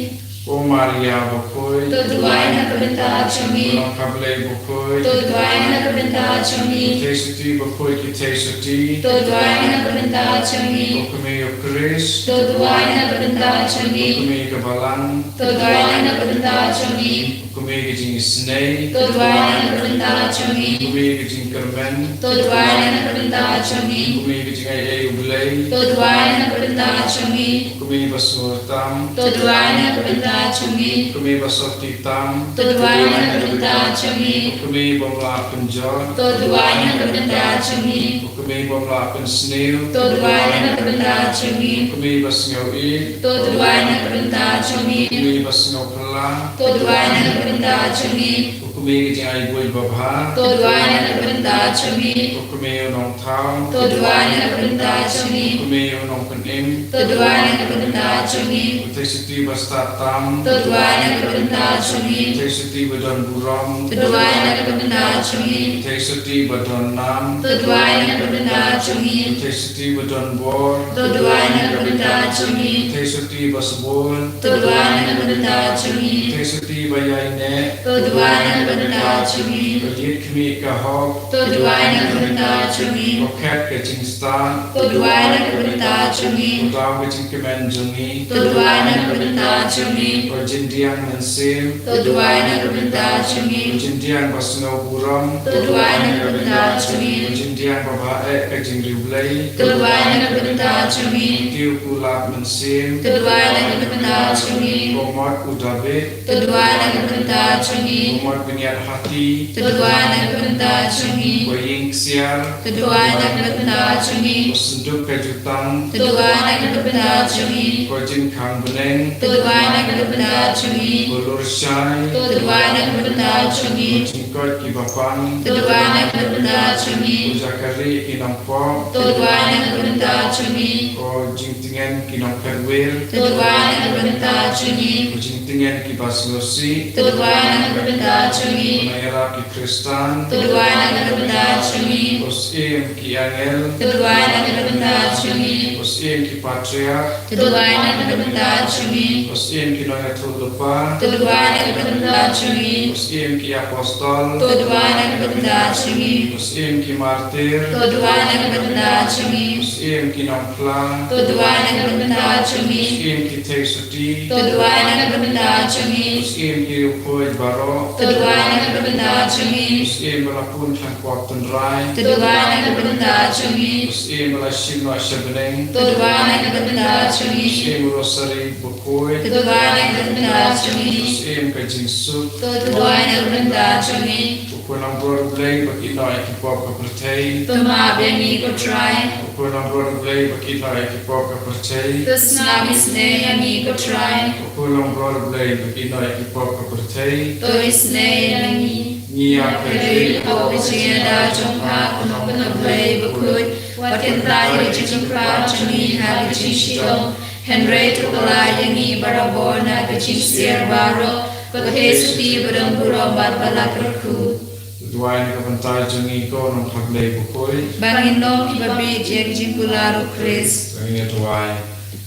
Ko Maria Bakhuid, to duwai na ka bynta jong ngi. Ko Nongkha Blei Bakhuid, to duwai na ka bynta jong ngi. Ko Theisotti Bakhuid, ki Theisotti, to duwai na ka bynta jong ngi. Ko Kmie u Khrist, to duwai na ka bynta jong ngi. Ko Kmie ka Balang, to duwai na ka bynta jong ngi. Ko Kmie ka jingisynei, to duwai na ka bynta jong ngi. Ko Kmie ka jingkyrmen, to duwai na ka bynta jong ngi. Ko Kmie ka jingai ei u Blei, to duwai na ka bynta jong ngi. Ko Kmie ba sngewtam, to duwai na ka bynta jong ngi. Ko Kmie ba sngewtam, to duwai na ka bynta jong ngi. Ko Kmie bym lah pynjot, to duwai na ka bynta jong ngi. Ko Kmie bym lah pynsniew, to duwai na ka bynta jong ngi. Ko Kmie ba sngew ïeit, to duwai na ka bynta jong ngi. Ko Kmie ba sngew phylla, to duwai na ka bynta jong ngi. Ko Kmie ka jingai buit babha, to duwai na ka bynta jong ngi. Ko Kmie u Nongthaw, to duwai na ka bynta jong ngi. Ko Kmie u Nongpynim, to duwai na ka bynta jong ngi. Ko Theisotti ba stad tam, to duwai na ka bynta jong ngi. Ko Theisotti ba don burom, to duwai na ka bynta jong ngi. Ko Theisotti ba don nam, to duwai na ka bynta jong ngi. Ko Theisotti ba don bor, to duwai na ka bynta jong ngi. Ko Theisotti ba sbun, to duwai na ka bynta jong ngi. Ko Theisotti ba ïaineh, to duwai na ka bynta jong ngi. Ko Ïit Khmih ka hok, to duwai na ka bynta jong ngi. Ko Khet ka jingstad, to duwai na ka bynta jong ngi. Ko Daw ka jingkmen jong ngi, to duwai na ka bynta jong ngi. Ko Jingdiang Mynsiem, to duwai na ka bynta jong ngi. Ko Jingdiang ba sngew burom, to duwai na ka bynta jong ngi. Ko Jingdiang ba bha eh ka jingriewblei, to duwai na ka bynta jong ngi. Ko Tiew Kulap Mynsiem, to duwai na ka bynta jong ngi. Ko Mot u Dabid, to duwai na ka bynta jong ngi. Ko Mot Bniat Hati, to duwai na ka bynta jong ngi. Ko Ïing Ksiar, to duwai na ka bynta jong ngi. Ko Synduk ka Jutang, to duwai na ka bynta jong ngi. Ko Jingkhang Bneng, to duwai na ka bynta jong ngi. Ko Lurshai, to duwai na ka bynta jong ngi. Ko Jingkoit ki Bapang, to duwai na ka bynta jong ngi. Ko Jaka Rieh ki Nongpop, to duwai na ka bynta jong ngi. Ko Jingtngen ki Nongphetwir, to duwai na ka bynta jong ngi. Ko Jingtngen ki Basngewsih, to duwai na ka bynta jong ngi. Ko Nongïarap ki Khristan, to duwai na ka bynta jong ngi. Ko Syiem ki Angel, to duwai na ka bynta jong ngi. Ko Syiem ki Patriarch, to duwai na ka bynta jong ngi. Ko Syiem ki Nongïathuhlypa, to duwai na ka bynta jong ngi. Ko Syiem ki Apostol, to duwai na ka bynta jong ngi. Ko Syiem ki Martir, to duwai na ka bynta jong ngi. Ko Syiem ki Nongphla, to duwai na ka bynta jong ngi. Ko Syiem ki Theisotti, to duwai na ka bynta jong ngi. Ko Syiem ki Riewkhuid baroh, to duwai na ka bynta jong ngi. Ko Syiem ba la pun tang pop tynrai, to duwai na ka bynta jong ngi. Ko Syiem ba la shim noh sha bneng, to duwai na ka bynta jong ngi. Ko Syiem Rosary Bakhuid, to duwai na ka bynta jong ngi. Ko Syiem ka Jingsuk, to duwai na ka bynta jong ngi. Ko Khun Nongbrot Blei ba ki ïehnoh ïa ki pop ka pyrthei, to map ïa ngi ko Trai. Ko Khun Nongbrot Blei ba ki ïehnoh ïa ki pop ka pyrthei, to sngap isynei ïa ngi ko Trai. Ko Khun Nongbrot Blei ba ki ïehnoh ïa ki pop ka pyrthei, to isynei ïa ngi. Ngi ïakyrpad ha ka jingïada jong pha ko Nongpynim Blei bakhuid, wat kyntait ïa ka jingpyrkhat jong ngi ha ka jingshitom, hynrei to kylla ïa ngi barabor na ka jingsyier baroh. Ko Theisotti ba don burom bad ba la kyrkhu, to duwai na ka bynta jong ngi ko Nongkha Blei bakhuid, ba ngin long kiba bieit ïa ka jingkular u Khrist. To ngin ïa duwai.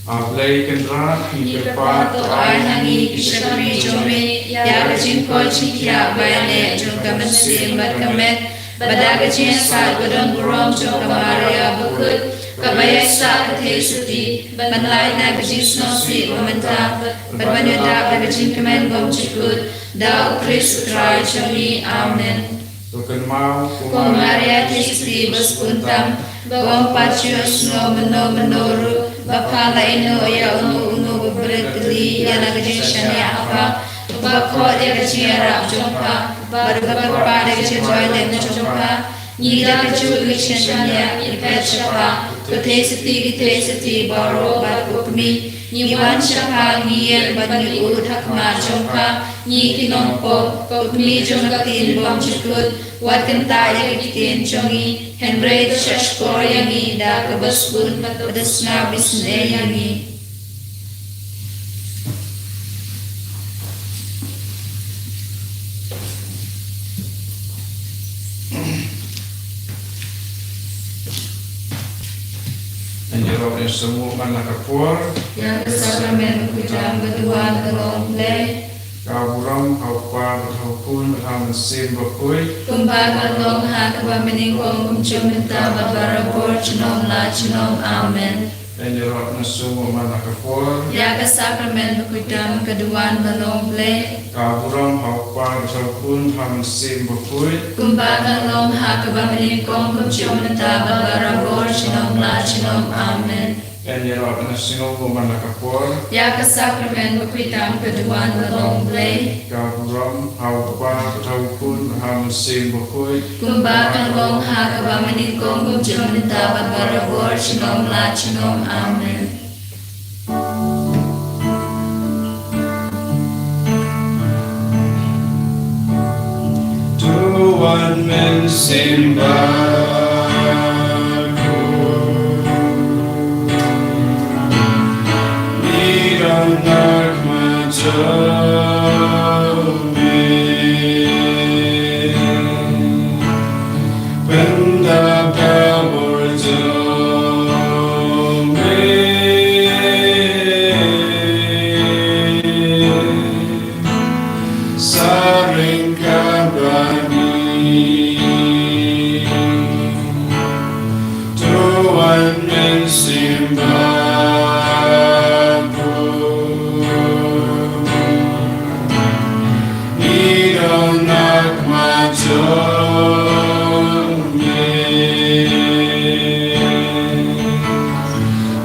A Blei Kynrad, ngi kyrpad, to ai ha ngi ki shakri jong me ïa ka jingkoit jingkhiah ba ïaleh jong ka mynsiem bad ka met, bad da ka jingïasaid ba don burom jong ka Maria bakhuid kaba ïasaid ka Theisotti, ban lait na ka jingsngewsih ba mynta bad ban ïada da ka jingkmen bymjukut, da u Khrist u Trai jong ngi. Amen. To kynmaw, ko Maria Theisotti ba sngewtam, ba ym pat ju ïohsngew mynno mynno ruh ba pha la ïehnoh ïa uno uno uba bret tylli ïa la ka jingshaniah ha pha, uba khot ïa ka jingïarap jong pha, bad uba kyrpad ïa ka jingrwai lem jong pha. Ngi da ka jingïeit shisha ïa phi, peit sha pha, to thei shatei ki theisotti baroh bad ko kmie. Ngi wan sha pha, ngi ïeng bad ngi ud ha khmat jong pha. Ngi ki nongpop, ko kmie jong ka ktien bymjukut, wat kyntait ïa ki ktien jong ngi, hynrei to shahshkor ïa ngi da kaba sbun bad da sngap isynei ïa ngi. Ngi ïaroh ngi sngewnguh man la ka por ïa ka sakramen bakhuid tam ka duwan ka long Blei. Ka burom ha u Kpa bad ha u Khun bad ha u Mynsiem Bakhuid. Kumba ka long ha kaba mynnyngkong, kumjuh mynta bad barabor, junom la junom. Amen. Ngi ïaroh ngi sngewnguh man la ka por ïa ka sakramen bakhuid tam ka duwan ka long Blei. Ka burom ha u Kpa bad ha u Khun bad ha u Mynsiem Bakhuid. Kumba ka long ha kaba mynnyngkong, kumjuh mynta bad barabor, junom la junom. Amen. Ngi ïaroh ngi sngewnguh man la ka por ïa ka sakramen bakhuid tam ka duwan ka long Blei. Ka burom ha u Kpa bad ha u Khun bad ha u Mynsiem Bakhuid. Kumba ka long ha kaba mynnyngkong, kumjuh mynta bad barabor, junom la junom. Amen. To wan Mynsiem Bakhuid, ngi don ha khmat jong me. Pyndap ka bor jong me. Sa ryngkat bad ngi. To wan Mynsiem Bakhuid, ngi don ha khmat jong me.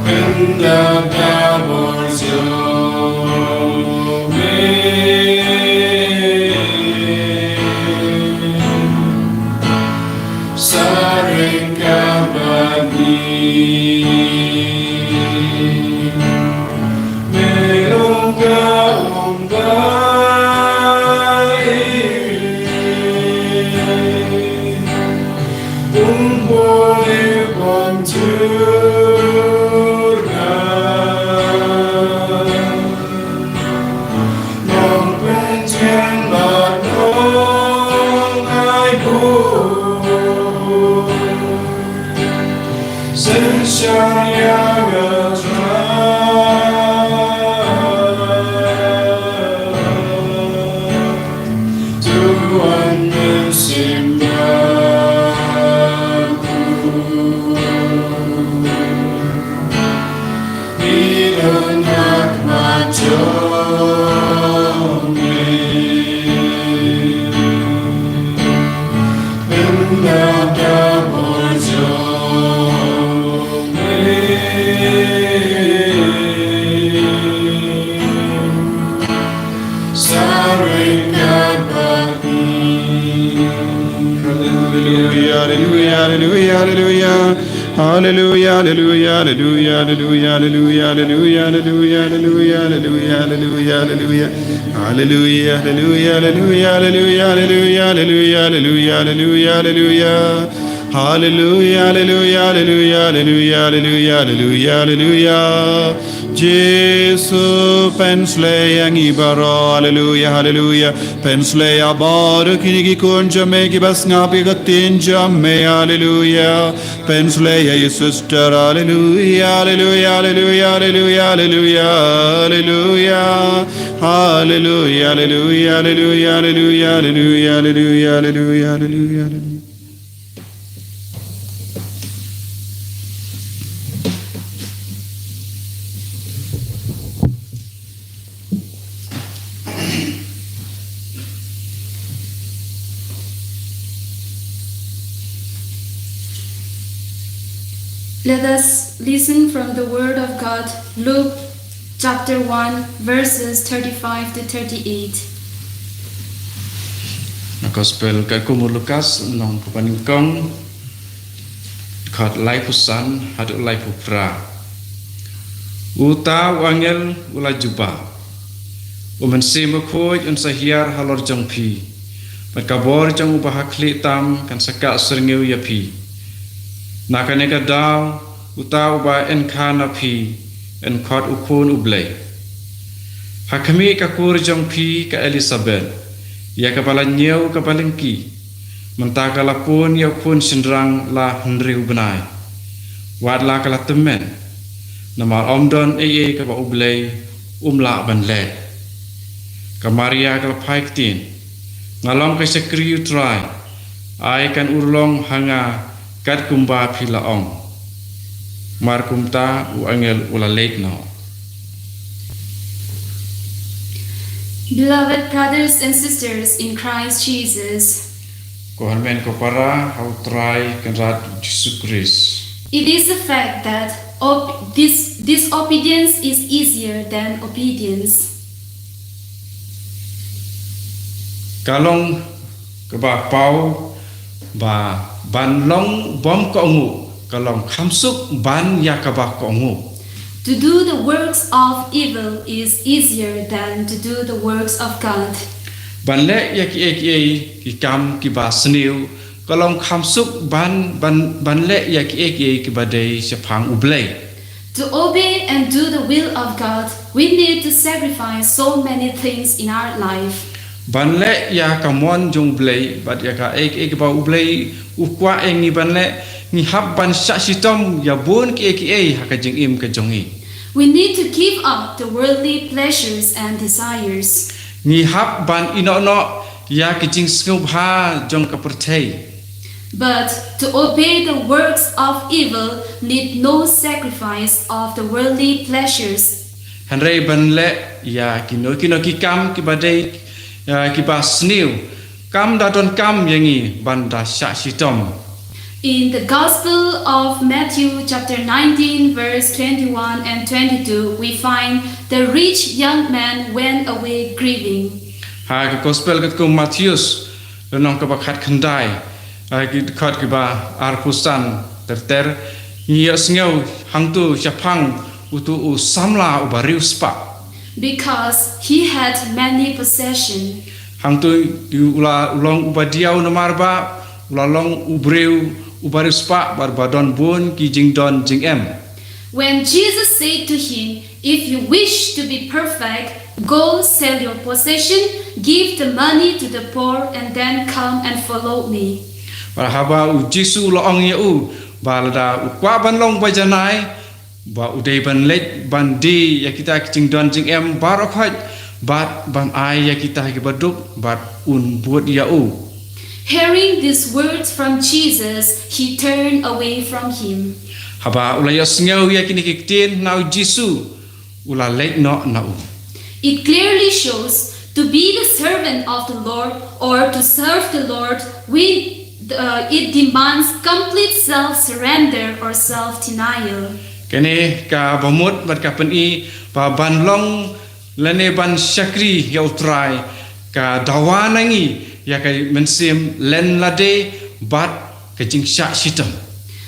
Pyndap ka bor jong me. Sa ryngkat bad ngi. Me long ka umbai, um bor, um jur ka. Nongpynjah bad nongai buh. Synshar ïa ka Trai. To wan Mynsiem Bakhuid. Ngi don ha khmat jong me. Pyndap ka bor jong me. Sa ryngkat bad ngi. Hallelujah, hallelujah, hallelujah, hallelujah. Hallelujah, hallelujah, hallelujah. Hallelujah, hallelujah, hallelujah, hallelujah, hallelujah, hallelujah. Hallelujah, hallelujah, hallelujah, hallelujah, hallelujah, hallelujah, hallelujah, hallelujah. Hallelujah, hallelujah, hallelujah, hallelujah, hallelujah, hallelujah, hallelujah. Jisu, pynshlei ïa ngi baroh. Hallelujah, hallelujah. Pynshlei ïa baroh kine ki khun jong me kiba sngap ïa ka ktien jong me. Hallelujah. Pynshlei ïa i sister. Hallelujah, hallelujah, hallelujah, hallelujah, hallelujah, hallelujah. Hallelujah, hallelujah, hallelujah, hallelujah, hallelujah, hallelujah, hallelujah, hallelujah. Let us listen from the Word of God, Luke chapter one, verses thirty-five to thirty-eight. Na Gospel katkum u Lukas, lynnong kaba nyngkong, Khot laiphew san haduh laiphew phra. Uta u angel u la jubab, U Mynsiem Bakhuid un sa hiar halor jong phi, bad ka bor jong uba hakhlieh tam kan sa kah syrngiew ïa phi. Na kane ka daw, uta uba yn kha na phi yn khot u Khun U Blei. Ha khmih, ka kur jong phi ka Elisabet, ïa kaba la ñiew kaba lyngkhi, mynta ka la pun ïa u khun shynrang la hynriew bnai. Wat la ka la tymmen, namar ym don ei ei kaba U Blei um lah ban leh. Ka Maria ka la phai ktien, Nga long ka shakri U Trai, ai kan urlong ha nga kat kumba phi la ong. Mar kumta u angel u la leit noh. Beloved brothers and sisters in Christ Jesus, Ko hynmen ko para ha U Trai Kynrad Jisu Khrist. It is a fact that ob- dis- disobedience is easier than obedience. Ka long kaba paw ba ban long bym kohnguh ka long kham suk ban ïa kaba kohnguh. To do the works of evil is easier than to do the works of God. Ban leh ïa kiei kiei ki kam kiba sniew ka long kham suk ban ban ban leh ïa kiei kiei kiba dei shaphang U Blei. To obey and do the will of God, we need to sacrifice so many things in our life. Ban leh ïa ka mon jong U Blei bad ïa kaei kaei kaba U Blei u kwah ïa ngi ban leh, ngi hap ban shah shitom ïa bun kiei kiei ha ka jingim ka jong ngi. We need to give up the worldly pleasures and desires. Ngi hap ban ïehnoh noh ïa ki jingsngewbha jong ka pyrthei. But to obey the works of evil need no sacrifice of the worldly pleasures. Hynrei ban leh ïa kino kino ki kam kiba dei, ïa kiba sniew, kam da donkam ïa ngi ban da shah shitom. In the Gospel of Matthew chapter nineteen verse twenty-one and twenty-two, we find the rich young man went away grieving. Ha ka Gospel katkum Mathaios, lynnong kaba khatkhyndai, ha ki dkhot kiba arphew san ter ter, ngi ïohsngew hangto shaphang uto u samla uba riewspah. Because he had many possession. Hangto u la u long uba diaw namar ba u la long u briew uba riewspah bad ba don bun ki jingdon jingem. When Jesus said to him, "If you wish to be perfect, go sell your possession, give the money to the poor, and then come and follow me." Bad haba u Jisu u la ong ïa u ba lada u kwah ban long ba janai, ba u dei ban leit ban die ïa kita ki jingdon jingem baroh khoit bad ban ai ïa kita kiba duk bad un bud ïa u. Hearing these words from Jesus, he turned away from him. Haba u la ïohsngew ïa kine ki ktien na u Jisu, u la leit noh na u. It clearly shows to be the servant of the Lord or to serve the Lord, we, uh, it demands complete self-surrender or self-denial. Kane ka bamut bad ka pyni ba ban long lane ban shakri ïa u Trai ka dawa na ngi ïa ka mynsiem len lade bad ka jingshah shitom.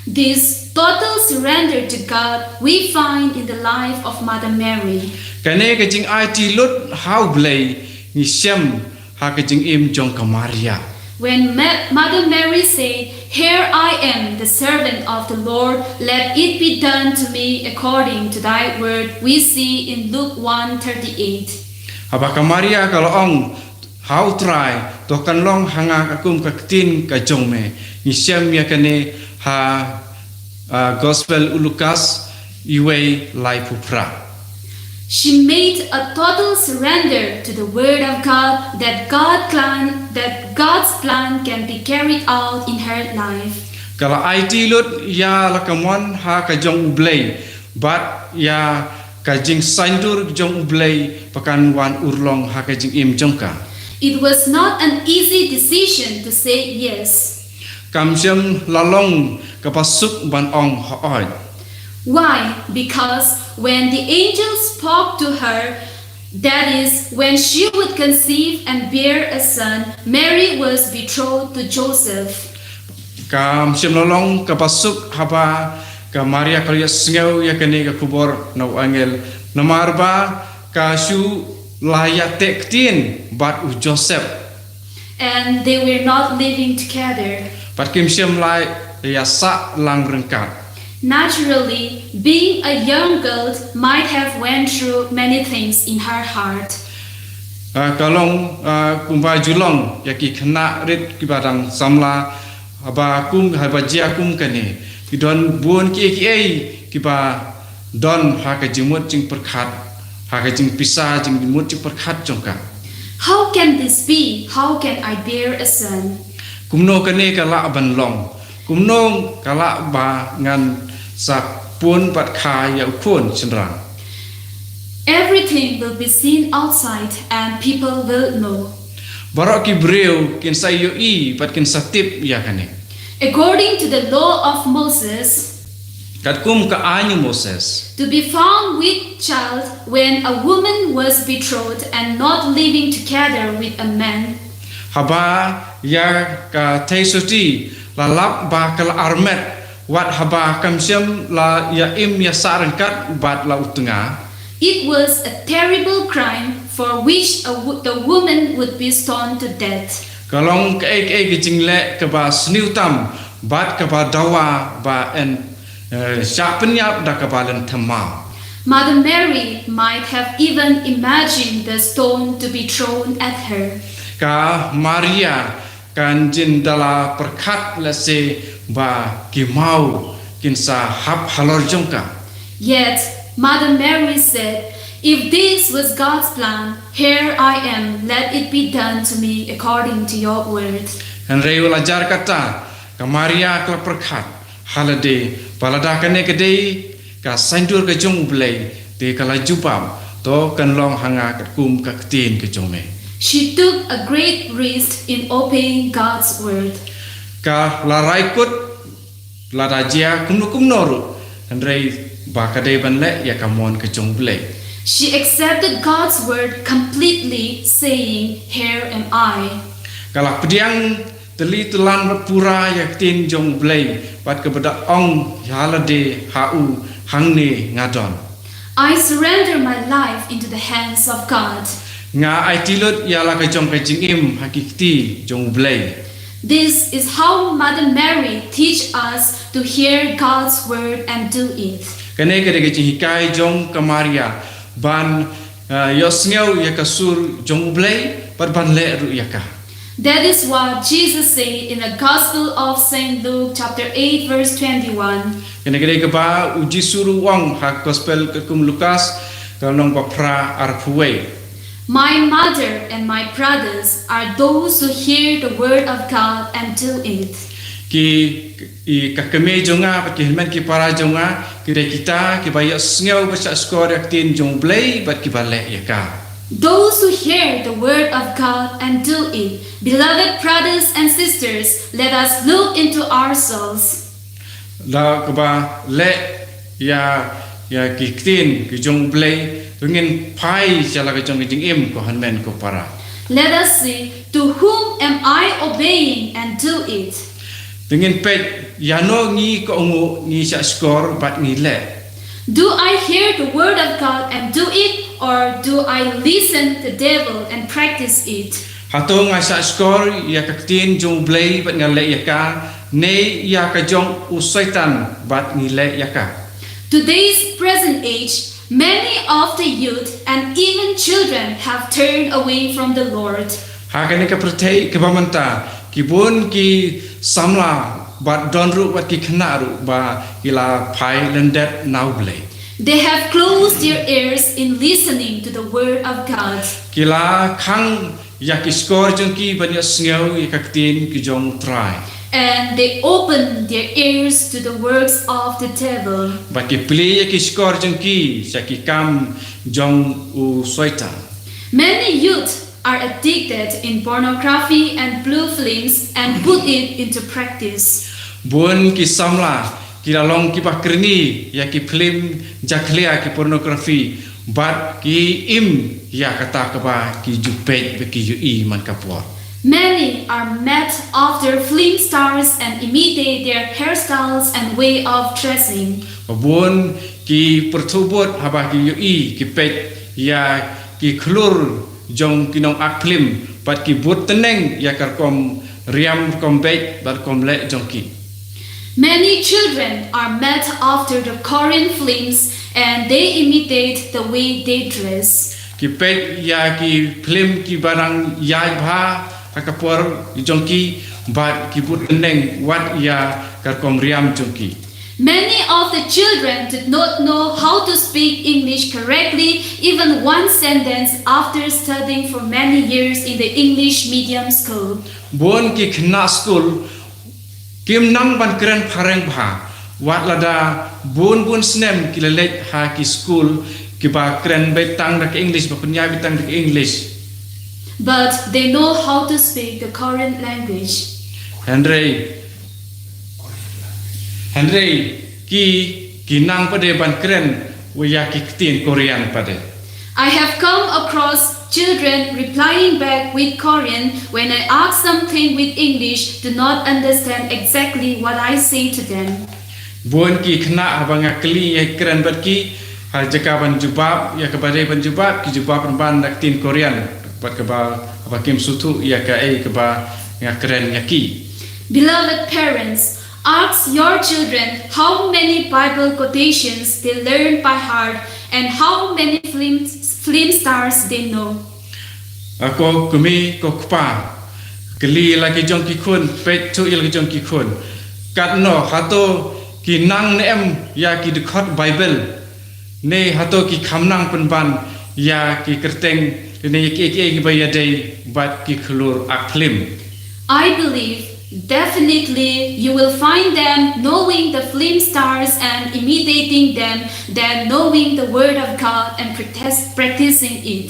This total surrender to God we find in the life of Mother Mary. Kane ka jingaiti lut ha U Blei ngi shem ha ka jingim jong ka Maria. When Ma- Mother Mary said, "Here I am, the servant of the Lord, let it be done to me according to thy word," we see in Luke one thirty-eight. Haba ka Maria ka la ong ha u Trai, to kan long ha nga katkum ka ktien ka jong me. Ngi shem ïa kane ha, ah, Gospel u Lukas, iwei laiphew phra. She made a total surrender to the word of God, that God plan that God's plan can be carried out in her life. Ka la aiti lut ïa la ka mon ha ka jong U Blei bad ïa ka jingsaiñdur jong U Blei ba kan wan urlong ha ka jingim jong ka. It was not an easy decision to say yes. Kam shym la long kaba suk ban ong hooid. Why? Because when the angel spoke to her, that is, when she would conceive and bear a son, Mary was betrothed to Joseph. Kam shym la long kaba suk haba ka Maria ka la ïohsngew ïa kane ka khubor na u angel, namar ba ka shu la ïateh ktien bad u Joseph. And they were not living together. Bad kim shym la ïa sah lang ryngkat. Naturally, being a young girl might have went through many things in her heart. Ah, ka long, ah, kumba ju long ïa ki khynnah rit kiba dang samla, haba kum, haba jia kum kane, ki don bun kiei kiei kiba don ha ka jingmut jingpyrkhat, ha ka jingpisa, jingmut jingpyrkhat jong ka. How can this be? How can I bear a son? Kumno kane ka lah ban long? Kumno ka lah ba ngan sa pun bad kha ïa u khun shynrang? Everything will be seen outside and people will know. Baroh ki briew kin sa ïohi bad kin sa tip ïa kane. According to the law of Moses, Katkum ka aiñ u Moses, to be found with child when a woman was betrothed and not living together with a man. Haba ïa ka theisotti la lap ba ka la armet, wat haba kam shym la ïa im ïa sah ryngkat bad la u tnga. It was a terrible crime for which a wo- the woman would be stoned to death. Ka long kaei kaei ka jingleh kaba sniew tam bad kaba dawa ba yn, eh, shah pynïap da kaba lynthem maw. Mother Mary might have even imagined the stone to be thrown at her. Ka Maria kan jin da la pyrkhat lehse ba ki maw kin sa hap halor jong ka. Yet, Mother Mary said, "If this was God's plan, here I am, let it be done to me according to your word." Hynrei u la jar kata ka Maria ka la pyrkhat ha lade ba lada kane ka dei ka saiñdur ka jong U Blei, te ka la jubab, to kan long ha nga katkum ka ktien ka jong me. She took a great risk in obeying God's word. Ka la rai kut lada jia kumno kumno ruh, hynrei ba ka dei ban leh ïa ka mon ka jong U Blei. She accepted God's word completely, saying, "Here am I." Ka la pdiang tylli tyllan bad pura ïa ka ktien jong U Blei, bad kaba da ong ïa lade ha u, hangne nga don. "I surrender my life into the hands of God." Nga aiti lut ïa la ka jong ka jingim ha ki kti jong U Blei. This is how Mother Mary teach us to hear God's word and do it. Kane ka dei ka jinghikai jong ka Maria ban, ah, ïohsngew ïa ka sur jong U Blei bad ban leh ruh ïa ka. That is what Jesus said in the Gospel of Saint Luke chapter eight verse twenty-one. Kane ka dei kaba u Jisu ruh u ong ha gospel katkum Lukas, ka lynnong ba phra arphew wei. "My mother and my brothers are those who hear the word of God and do it." Ki, i, ka kmie jong nga bad ki hynmen ki para jong nga ki dei kita kiba ïohsngew bad shahshkor ïa ka ktien jong U Blei bad kiba leh ïa ka. Those who hear the word of God and do it. Beloved brothers and sisters, let us look into ourselves. La kaba leh ïa, ïa ki ktien ki jong U Blei, to ngin phai sha la ka jong ka jingim, ko hynmen ko para. Let us see, to whom am I obeying and do it? To ngin peit ïano ngi kohnguh, ngi shahshkor bad ngi leh. Do I hear the word of God and do it, or do I listen the devil and practice it? Hato nga shahshkor ïa ka ktien jong U Blei bad nga leh ïa ka, ne ïa ka jong u Soitan bad ngi leh ïa ka? Today's present age, many of the youth and even children have turned away from the Lord. Ha kane ka pyrthei kaba mynta, ki bun ki samla bad don ruh bad ki khynnah ruh ba ki la phai lyndet na U Blei. They have closed their ears in listening to the word of God. Ki la khang ïa ki shkor jong ki ban ïohsngew ïa ka ktien ki jong U Trai. And they open their ears to the works of the devil. Bad ki plie ïa ki shkor jong ki sha ki kam jong u Soitan. Many youth are addicted in pornography and blue films and put it into practice. Bun ki samla ki la long kiba kyrni ïa ki phlim jakhlia, ki pornography, bad ki im ïa kata kaba ki ju peit bad ki ju i man ka por. Many are mad after film stars and imitate their hairstyles and way of dressing. Ba bun ki pyrthuh bud haba ki ïohi, ki peit ïa ki khlur jong ki nong ak phlim, bad ki bud tneng ïa ka rukom riam, rukom beit bad rukom leh jong ki. Many children are mad after the Korean films and they imitate the way they dress. Ki peit ïa ki phlim kiba dang ïaid bha ha ka por jong ki, bad ki bud tneng wat ïa ka rukom riam jong ki. Many of the children did not know how to speak English correctly, even one sentence, after studying for many years in the English medium school. Bun ki khynnah skul kim nang ban kren phareng bha, wat lada bun bun snem ki la leit ha ki skul kiba kren beit tang da ka English, ba pynïaid beit tang da ka English. But they know how to speak the Korean language. Hynrei, hynrei ki, ki nang pat de ban kren ïa ki ktien Korean pat de. I have come across children replying back with Korean when I ask something with English, do not understand exactly what I say to them. Bun ki khynnah haba nga kylli ïa ki kren bad ki, ha jaka ban jubab ïa kaba dei ban jubab, ki jubab pynban da ka ktien Korean, bad kaba, haba kim sngewthuh ïa kaei kaba nga kren ïa ki. Beloved parents, ask your children how many Bible quotations they learn by heart and how many film, film stars they know. Ko kmie ko kpa, kylli ïa la ki jong ki khun, peit thuh ïa la ki jong ki khun, katno, hato ki nang ne em ïa ki dkhot Bible, ne hato ki kham nang pynban ïa ki kyrteng, ne ïa kiei kiei kiba ïadei bad ki khlur ak phlim. I believe definitely you will find them knowing the film stars and imitating them than knowing the word of God and practice, practicing it.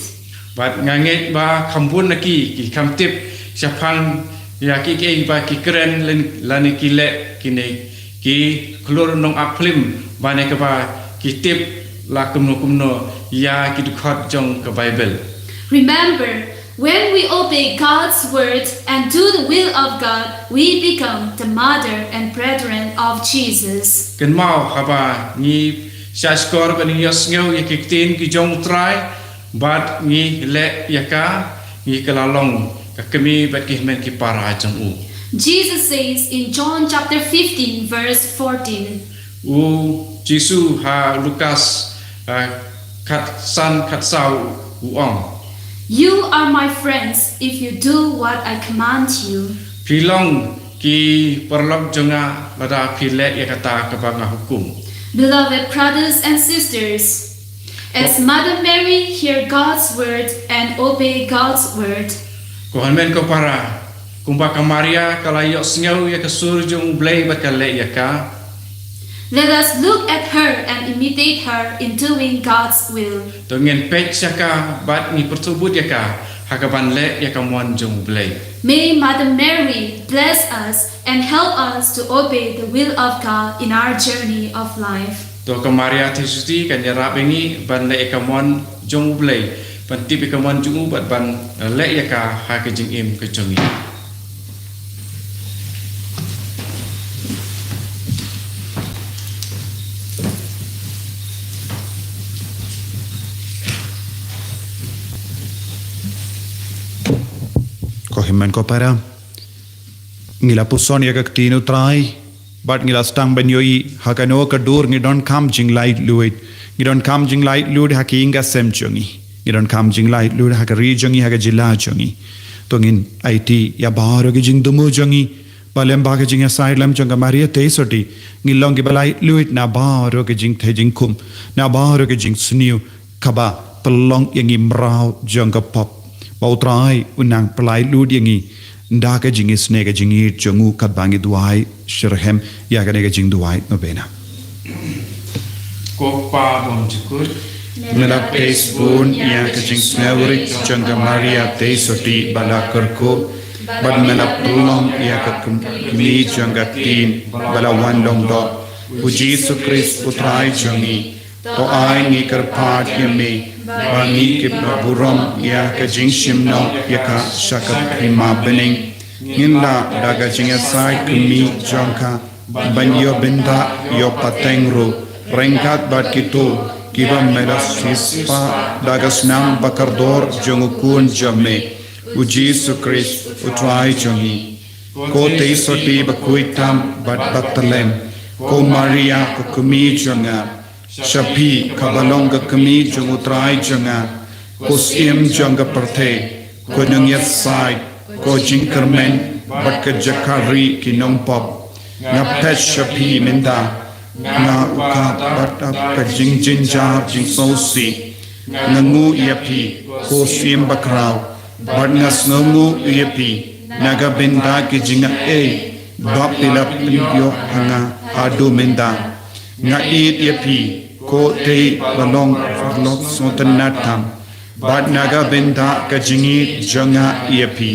Bad nga ngeit ba kham bun na ki, ki kham tip shaphang ïa kiei kiei ba ki kren lane, lane ki leh kine ki khlur nong ak phlim, ba ne kaba ki tip la kumno kumno ïa ki dkhot jong ka Bible. Remember, when we obey God's word and do the will of God, we become the mother and brethren of Jesus. Kynmaw, haba ngi shahshkor bad ngi ïohsngew ïa ki ktien ki jong U Trai, bad ngi leh ïa ka, ngi kylla long ka kmie bad ki hynmen ki para jong u. Jesus says in John chapter fifteen, verse fourteen. U Jisu ha Lukas, ah, khatsan khatsaw u ong, "You are my friends if you do what I command you." Phi long ki paralok jong nga lada phi leh ïa kata kaba nga hukum. Beloved brothers and sisters, as Mother Mary hear God's word and obey God's word. Ko hynmen ko para, kumba ka Maria ka la ïohsngew ïa ka sur jong U Blei bad ka leh ïa ka. Let us look at her and imitate her in doing God's will. To ngin peit sha ka bad ngi pyrthuh bud ïa ka ha kaban leh ïa ka mon jong U Blei. May Mother Mary bless us and help us to obey the will of God in our journey of life. To ka Maria Theisotti kan ïarap ïa ngi ban leh ïa ka mon jong U Blei, ban tip ïa ka mon jong u bad ban leh ïa ka ha ka jingim ka jong ngi. Ko hynmen ko para, ngi la puson ïa ka ktien U Trai, bad ngi la sdang ban ïohi ha kano ka dur ngi donkam jinglaitluid. Ngi donkam jinglaitluid ha ka ïing ka sem jong ngi. Ngi donkam jinglaitluid ha ka ri jong ngi, ha ka jylla jong ngi. To ngin aiti ïa baroh ki jingthmu jong ngi, ba lem bad ka jingïasaid lem jong ka Maria Theisotti, ngin long kiba laitluid na baroh ki jingtheh jingkhum, na baroh ki jingsniew, kaba pynlong ïa ngi mraw jong ka pop. Ba U Trai un nang pyllait lut ïa ngi da ka jingisynei ka jingïeit jong u, katba ngi duwai shitrhem ïa kane ka jingduwai nobena. Ko Pa bymjukut, me la peit bun ïa ka jingsngewrit jong ka Maria Theisotti ba la kyrkhu, bad me la pynlong ïa ka kmie jong ka ktien ba la wan long doh, U Jisu Khrist U Trai jong ngi. To ai ngi kyrpad ïa me ba ngi kiba burom ïa ka jingshim noh ïa ka sha ka hima bneng. Ngin lah da ka jingïasaid kmie jong ka ban ïoh bynta ïoh pateng ruh ryngkat bad kito kiba me la siewspah da ka snam ba kordor jong u Khun jong me, u Jisu Khrist u Trai jong ngi. Ko Tei Sotti bakhuid tam bad batlem, ko Maria ka kmie jong nga, sha phi kaba long ka kmie jong u Trai jong nga, ko Syiem jong ka pyrthei, ko Nongïasaid, ko jingkyrmen bad ka jaka ri ki nongpop. Nga phet sha phi mynta, nga u ka bad ap ka jingjynjar jingsngewsih. Nga nguh ïa phi, ko Syiem bakhraw, bad nga sngewnguh ïa phi na ka bynta ki jingaiei ba phi la pynïoh ha nga haduh mynta. Nga ïeit ïa phi, ko Tei ba long paralok sngewtynnad tam, bad na ka bynta ka jingïeit jong nga ïa phi,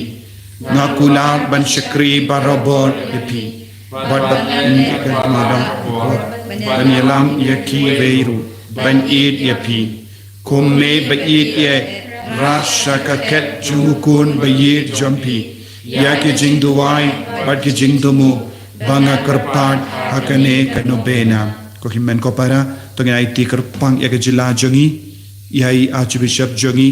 nga kular ban shakri barabor ïa phi, bad ban ïeit ïa ka dma da, ban ïalam ïa kiwei ruh ban ïeit ïa phi. Ko Mei ba ïeit, ïa rah sha ka khet jong u Khun ba ïeit jong phi ïa ki jingduwai bad ki jingthmu ba nga kyrpad ha kane ka novena. Ko hynmen ko para, to ngin aiti kyrpang ïa ka jylla jong ngi, ïa i Archbishop jong ngi,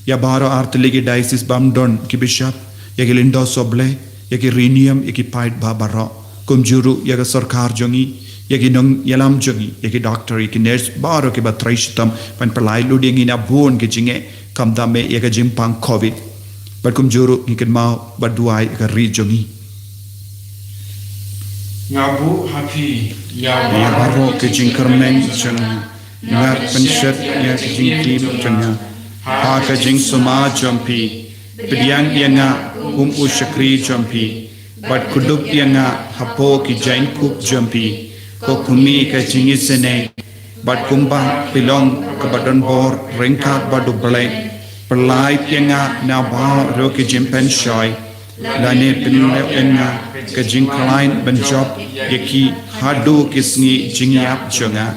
ïa baroh artylli ki diocese bym don ki bishop, ïa ki lyngdoh sohblei, ïa ki riewniam, ïa ki paidbah baroh. Kumjuh ruh ïa ka sorkar jong ngi, ïa ki nongïalam jong ngi, ïa ki doctor, ïa ki nurse baroh kiba trei shitom ban pynlait lut ïa ngi na bun ki jingeh, khamtam eh ïa ka jingpang covid. Bad kumjuh ruh ngi kynmaw bad duwai ïa ka ri jong ngi. Nga buh ha phi ïa baroh ki jingkyrmen jong nga, nga pynshet ïa ki jingtim jong nga ha ka jingsumar jong phi. Pdiang ïa nga kum u shakri jong phi, bad kdup ïa nga hapoh ki jaiñkup jong phi, ko kmie ka jingisynei. Bad kumba phi long kaba don bor ryngkat bad U Blei, pynlait ïa nga na baroh ki jingpynshoi, lane pynlait ïa nga ka jingkhlaiñ ban jop ïa ki haduh ki sngi jingïap jong nga.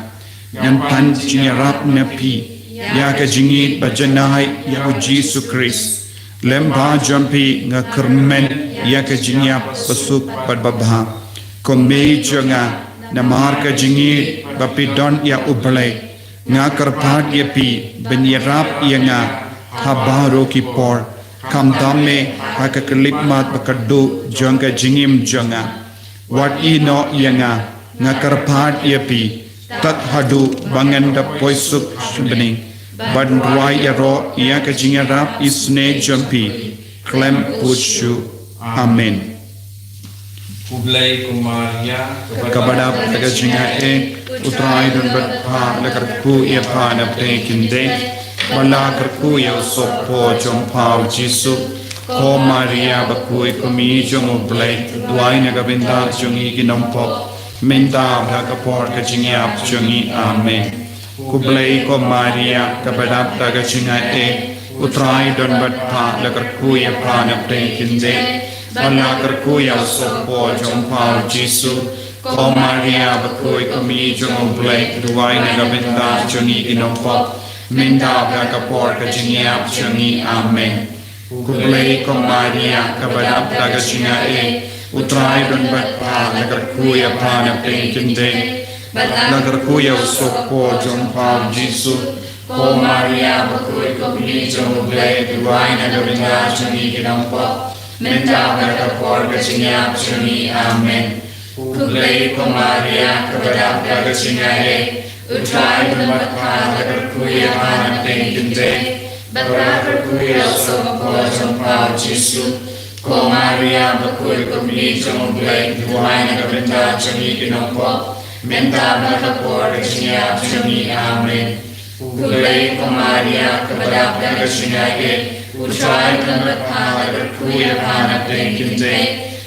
Ngan pan jingïarap na phi ïa ka jingïeit ba janai ïa u Jisu Khrist. Lem bad jong phi nga kyrmen ïa ka jingïap basuk bad babha. Ko Mei jong nga, namar ka jingïeit ba phi don ïa U Blei, nga kyrpad ïa phi ban ïarap ïa nga ha baroh ki por, khamtam eh ha ka khyllipmat ba khatduh jong ka jingim jong nga. Wat ïehnoh ïa nga, nga kyrpad ïa phi, tad haduh ba ngan da poi suk sha bneng. Ban duwai ïaroh ïa ka jingïarap isynei jong phi khlem kut shuh. Amen. Khublei ko Maria, kaba dap da ka jingaiei, U Trai don bad pha, la kyrkhu ïa pha na pdeng ki khyndai, bad la kyrkhu ïa u sohpoi jong pha u Jisu. Ko Maria bakhuid, ko Kmie jong U Blei, duwai na ka bynta jong ngi ki nongpop, mynta bad ha ka por ka jingïap jong ngi. Amen. Khublei ko Maria, kaba dap da ka jingaiei, U Trai don bad pha, la kyrkhu ïa pha na pdeng ki khyndai, bad la kyrkhu ïa u sohpoi jong pha u Jisu. Ko Maria bakhuid, ko Kmie jong U Blei, duwai na ka bynta jong ngi ki nongpop, mynta bad ha ka por ka jingïap jong ngi. Amen. Khublei ko Maria, kaba dap da ka jingaiei, U Trai don bad pha, la kyrkhu ïa pha na pdeng ki khyndai, bad la kyrkhu ïa u sohpoi jong pha u Jisu. Ko Maria bakhuid, ko Kmie jong U Blei, duwai na ka bynta jong ngi ki nongpop, mynta bad ha ka por ka jingïap jong ngi. Amen. Khublei ko Maria, kaba dap da ka jingaiei, U Trai don bad pha, la kyrkhu ïa pha na pdeng ki khyndai, bad la kyrkhu ïa u sohpoi jong pha u Jisu. Ko Maria bakhuid, ko Kmie jong U Blei, duwai na ka bynta jong ngi ki nongpop, mynta bad ha ka por ka jingïap jong ngi. Amen. Khublei ko Maria, kaba dap da ka jingaiei, U Trai don bad pha, la kyrkhu ïa pha na pdeng ki khyndai,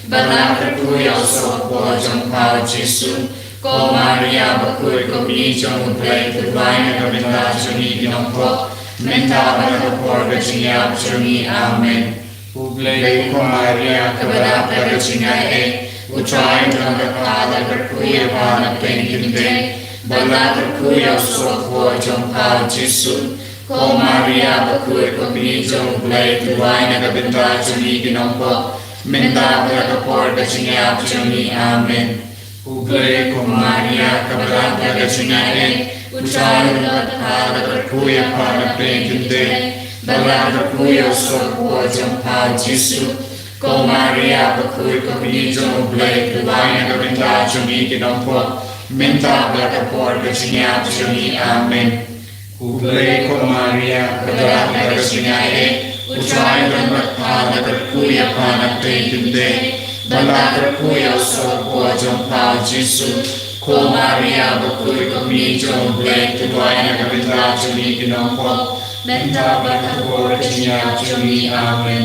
bad la kyrkhu ïa u sohpoi jong pha u Jisu. Ko Maria bakhuid, ko Kmie jong U Blei, duwai na ka bynta jong ngi ki nongpop, mynta bad ha ka por ka jingïap jong ngi. Amen. Khublei ko Maria, kaba dap da ka jingaiei, U Trai don bad pha, la kyrkhu ïa pha na pdeng ki khyndai, bad la kyrkhu ïa u sohpoi jong pha u Jisu. Ko Maria bakhuid, ko Kmie jong U Blei, to duwai na ka bynta jong ngi ki nongpop, mynta bad ha ka por ka jingïap jong ngi. Amen. U Blei, ko Maria kaba dap da ka jingaiei, U Trai u don bad pha, la kyrkhu ïa pha na pdeng ki kynthei, bad la kyrkhu ïa u sor u por jong pha U Jisu. Ko Maria bakhuid, ko Kmie jong U Blei, to duwai na ka bynta jong ngi ki nongpop, mynta bad ha ka por ka jingïap jong ngi. Amen. U Blei, ko Maria kaba dap da ka jingaiei, U Trai u don bad pha, la kyrkhu ïa pha na pdeng ki kynthei, bad la kyrkhu ïa u sor u por jong pha U Jisu. Ko Maria bakhuid, ko Kmie jong U Blei, to duwai na ka bynta jong ngi ki nongpop, mynta bad ha ka por ka jingïap jong ngi. Amen.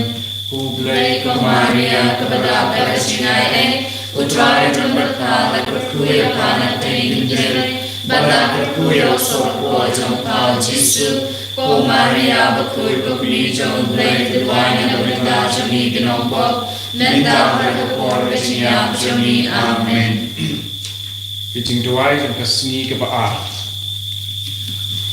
U Blei, ko Maria kaba dap da ka jingaiei, U Trai u don bad pha, la kyrkhu ïa pha na pdeng ki kynthei, bad la kyrkhu ïa u sor u por jong pha U Jisu. Ko Maria bakhuid, ko Kmie jong U Blei, to duwai na ka bynta jong ngi ki nongpop, mynta bad ha ka por ka jingïap jong ngi. Amen. Ki jingduwai jong ka sngi kaba ar.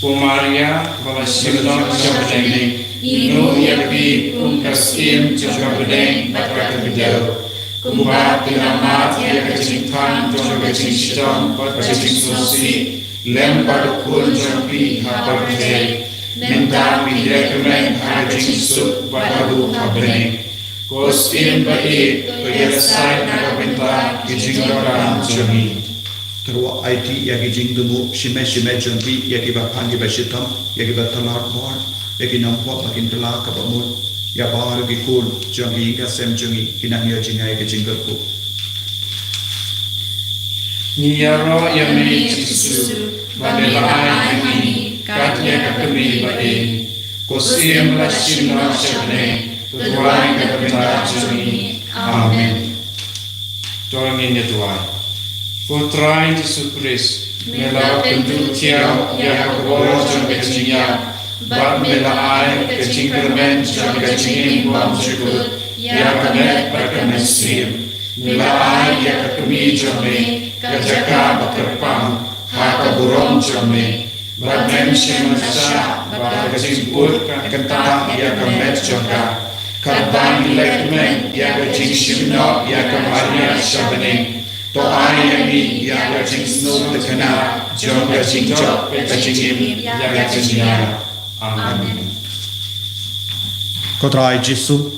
Ko Maria kaba la shim noh sha bneng, ngi ïohi ïa phi kum ka Syiem jong ka bneng bad ka kyrdan. Kumba phi la mad ïa ka jingthang jong ka jingshitom bad ka jingsngewsih lem bad U Khun jong phi ha pyrthei, mynta phi leh kmen ha ka jingsuk bad ha ruh ha bneng. Ko Syiem ba ïeit, to ïasaid na ka bynta ki jingdonkam jong ngi. Kyrwoh aiti ïa ki jingthmu shime shime jong phi, ïa kiba phang kiba shitom, ïa kiba thalat bor, ïa ki nongpop ba kin kylla kaba mut, ïa baroh ki khun jong ki ïing ka sem jong ngi ki nang ïoh jngai ka jingkyrkhu. Ngi ïaroh ïa me Jisu, ba me la ai ïa ngi kat ïa ka kmie ba ïeit. Ko Syiem ba la shim noh sha bneng, to duwai na ka bynta jong ngi. Amen. To ngin ïa duwai. Ko Trai Jisu Khrist, me la pynduh thiaw ïa ka bor jong ka jingïap, bad me la ai ka jingkyrmen jong ka jingim bymjukut ïa ka met bad ka mynsiem. Me la ai ïa ka kmie jong me ka jaka ba kyrpang ha ka burom jong me. Bad mem shym la shah ba ka jingput kan kyntang ïa ka met jong ka. Katba ngi leh kmen ïa ka jingshim noh ïa ka Maria sha bneng, to ai ïa ngi ïa ka jingsngewtynnad jong ka jingjop ka jingim ïa ka jingïap. Amen. Ko Trai Jisu,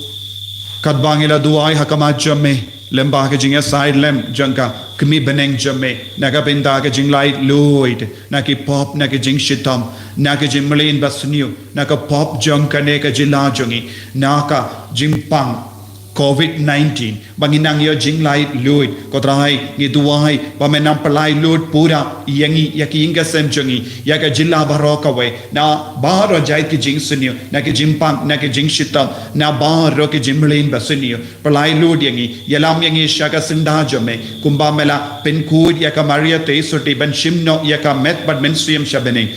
katba ngi la duwai ha khmat jong me, lem bad ka jingïasaid lem jong ka kmie bneng jong me, na ka bynta ka jinglaitluid na ki pop, na ki jingshitom, na ki jingmlien basniew, na ka pop jong kane ka jylla jong ngi, na ka jingpang covid nineteen, ba ngin nang ïoh jinglaitluid. Ko Trai, ngi duwai ba men nang pynlaitluid pura ïa ngi, ïa ki ïing ki sem jong ngi, ïa ka jylla baroh kawei, na baroh jait ki jingsniew, na ki jingpang, na ki jingshitom, na baroh ki jingmlien basniew. Pynlaitluid ïa ngi, ïalam ïa ngi sha ka syndah jong me, kumba me la pynkhuid ïa ka Maria Theisotti ban shim noh ïa ka met bad mynsiem sha bneng.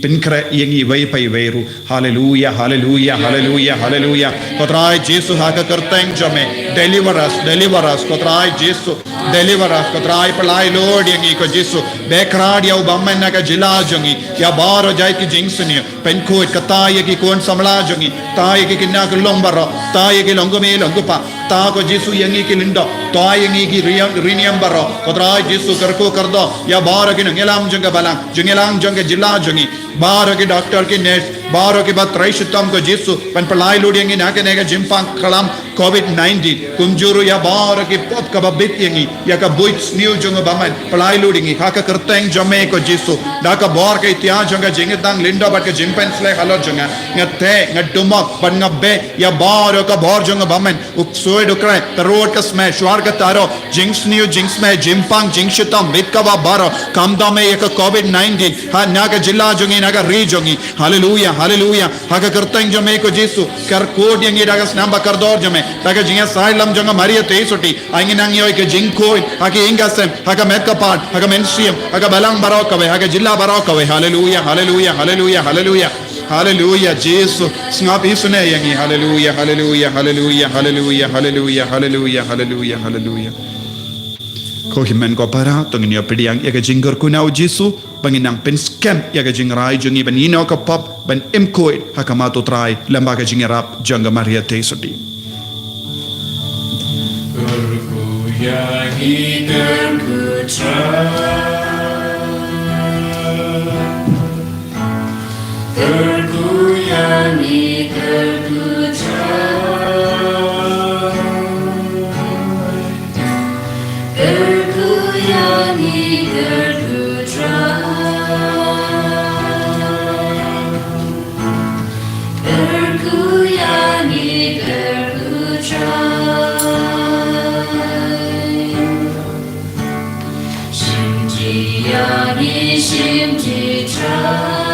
Pynkhreh ïa ngi iwei pa iwei ruh. Haleluia, haleluia, haleluia, haleluia. Ko Trai Jisu, ha ka kyrteng jong me, deliver us, deliver us, ko Trai Jisu, deliver us, ko Trai. Pynlaitluid ïa ngi ko Jisu, beh khrad ïa u bymman na ka jylla jong ngi, ïa baroh jait ki jingsniew. Pynkhuid, kata ïa ki khun samla jong ngi, kata ïa ki khynnah ki long baroh, kata ïa ki long kmie long kpa, kata ko Jisu ïa ngi ki lyngdoh, kata ïa ngi ki riam, riniam baroh. Ko Trai Jisu, kyrkhu kyrdoh ïa baroh ki nongïalam jong ka balang, jingïalang jong ka jylla jong ngi, baroh ki doktor, ki nurse, baroh kiba trei shitom ko Jisu, ban pynlaitluid ïa ngi na kane ka jingpang khlam covid nineteen. Kumjuh ruh ïa baroh ki pop kaba bit ïa ngi, ïa ka buit sniew jong u bymman, pynlaitluid ïa ngi ha ka kyrteng jong me ko Jisu. Da ka bor ka ïtiar jong ka jingïatang lyndoh bad ka jingpynsleh halor jong nga, nga theh, nga dumok bad nga beh ïa baroh ka bor jong u bymman, u ksuid u kreh, ka rud ka smeh, shuwa ka taro, jingsniew jingsmeh, jingpang jingshitom, bit kaba baroh, kham don me ïa ka covid nineteen ha na ka jylla jong ngi, na ka ri jong ngi. Haleluia, haleluia. Ha ka kyrteng jong me ko Jisu, kyrkhu ïa ngi da ka snam ba kordor jong me, da ka jingïasaid lem jong ka Maria Theisotti, ai ngin nang ïoh ïa ka jingkhuid ha ki ïing ka sem, ha ka met ka phad, ha ka mynsiem, ha ka balang baroh kawei, ha ka jylla baroh kawei. Haleluia, haleluia, haleluia, haleluia. Haleluia, Jisu, sngap isynei ïa ngi. Haleluia, haleluia, haleluia, haleluia, haleluia, haleluia, haleluia, haleluia. Ko hynmen ko para, to ngin ïa pdiang ïa ka jingkyrkhu na u Jisu, ba ngin nang pynskhem ïa ka jingrai jong ngi ban ïehnoh ka pop, ban im khuid ha khmat u Trai, lem bad ka jingïarap jong ka Maria Theisotti. Kyrkhu ïa ngi, kyrkhu Trai. Kyrkhu ïa ngi, kyrkhu Trai. Kyrkhu ïa ngi, kyrkhu Trai. Kyrkhu ïa ngi, kyrkhu Trai. Shim ti ïa ngi, shim ti Trai.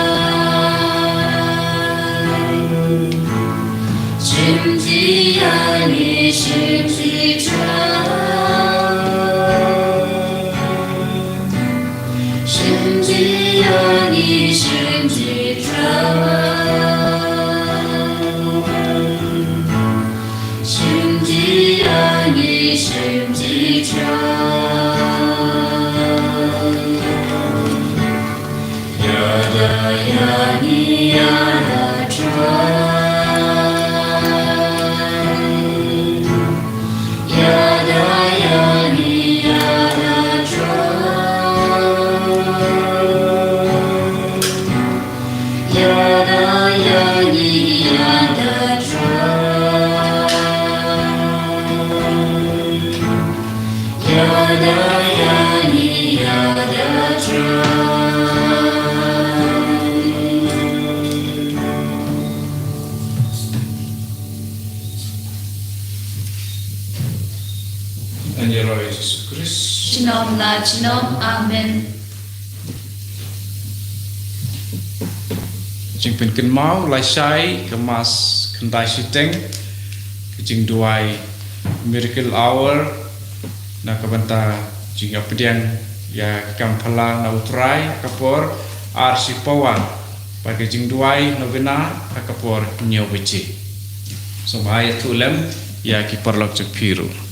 Shim ti ïa ngi, shim ti Trai. Shim ti ïa ngi, shim ti Trai. Shim ti ïa ngi, shim ti Trai. Ïada ïa ngi, ïada Trai. Ïada ïa ngi, ïada Trai. Ïada ïa ngi, ïada Trai. Ïada ïa ngi, ïada Trai. Yn ïaroh ïa u Jisu Khrist. Junom la junom. Amen. Jingpynkynmaw, lashai ka Mass khyndai shiteng, ka jingduwai Miracle Hour, na ka bynta jingïapdiang ïa ka kam phylla na u Trai, ha ka por ar shi pawa, bad ka jingduwai novena, ha ka por hynñiew baje. Sngewbha ïathuh lem ïa ki paralok jong phi ruh.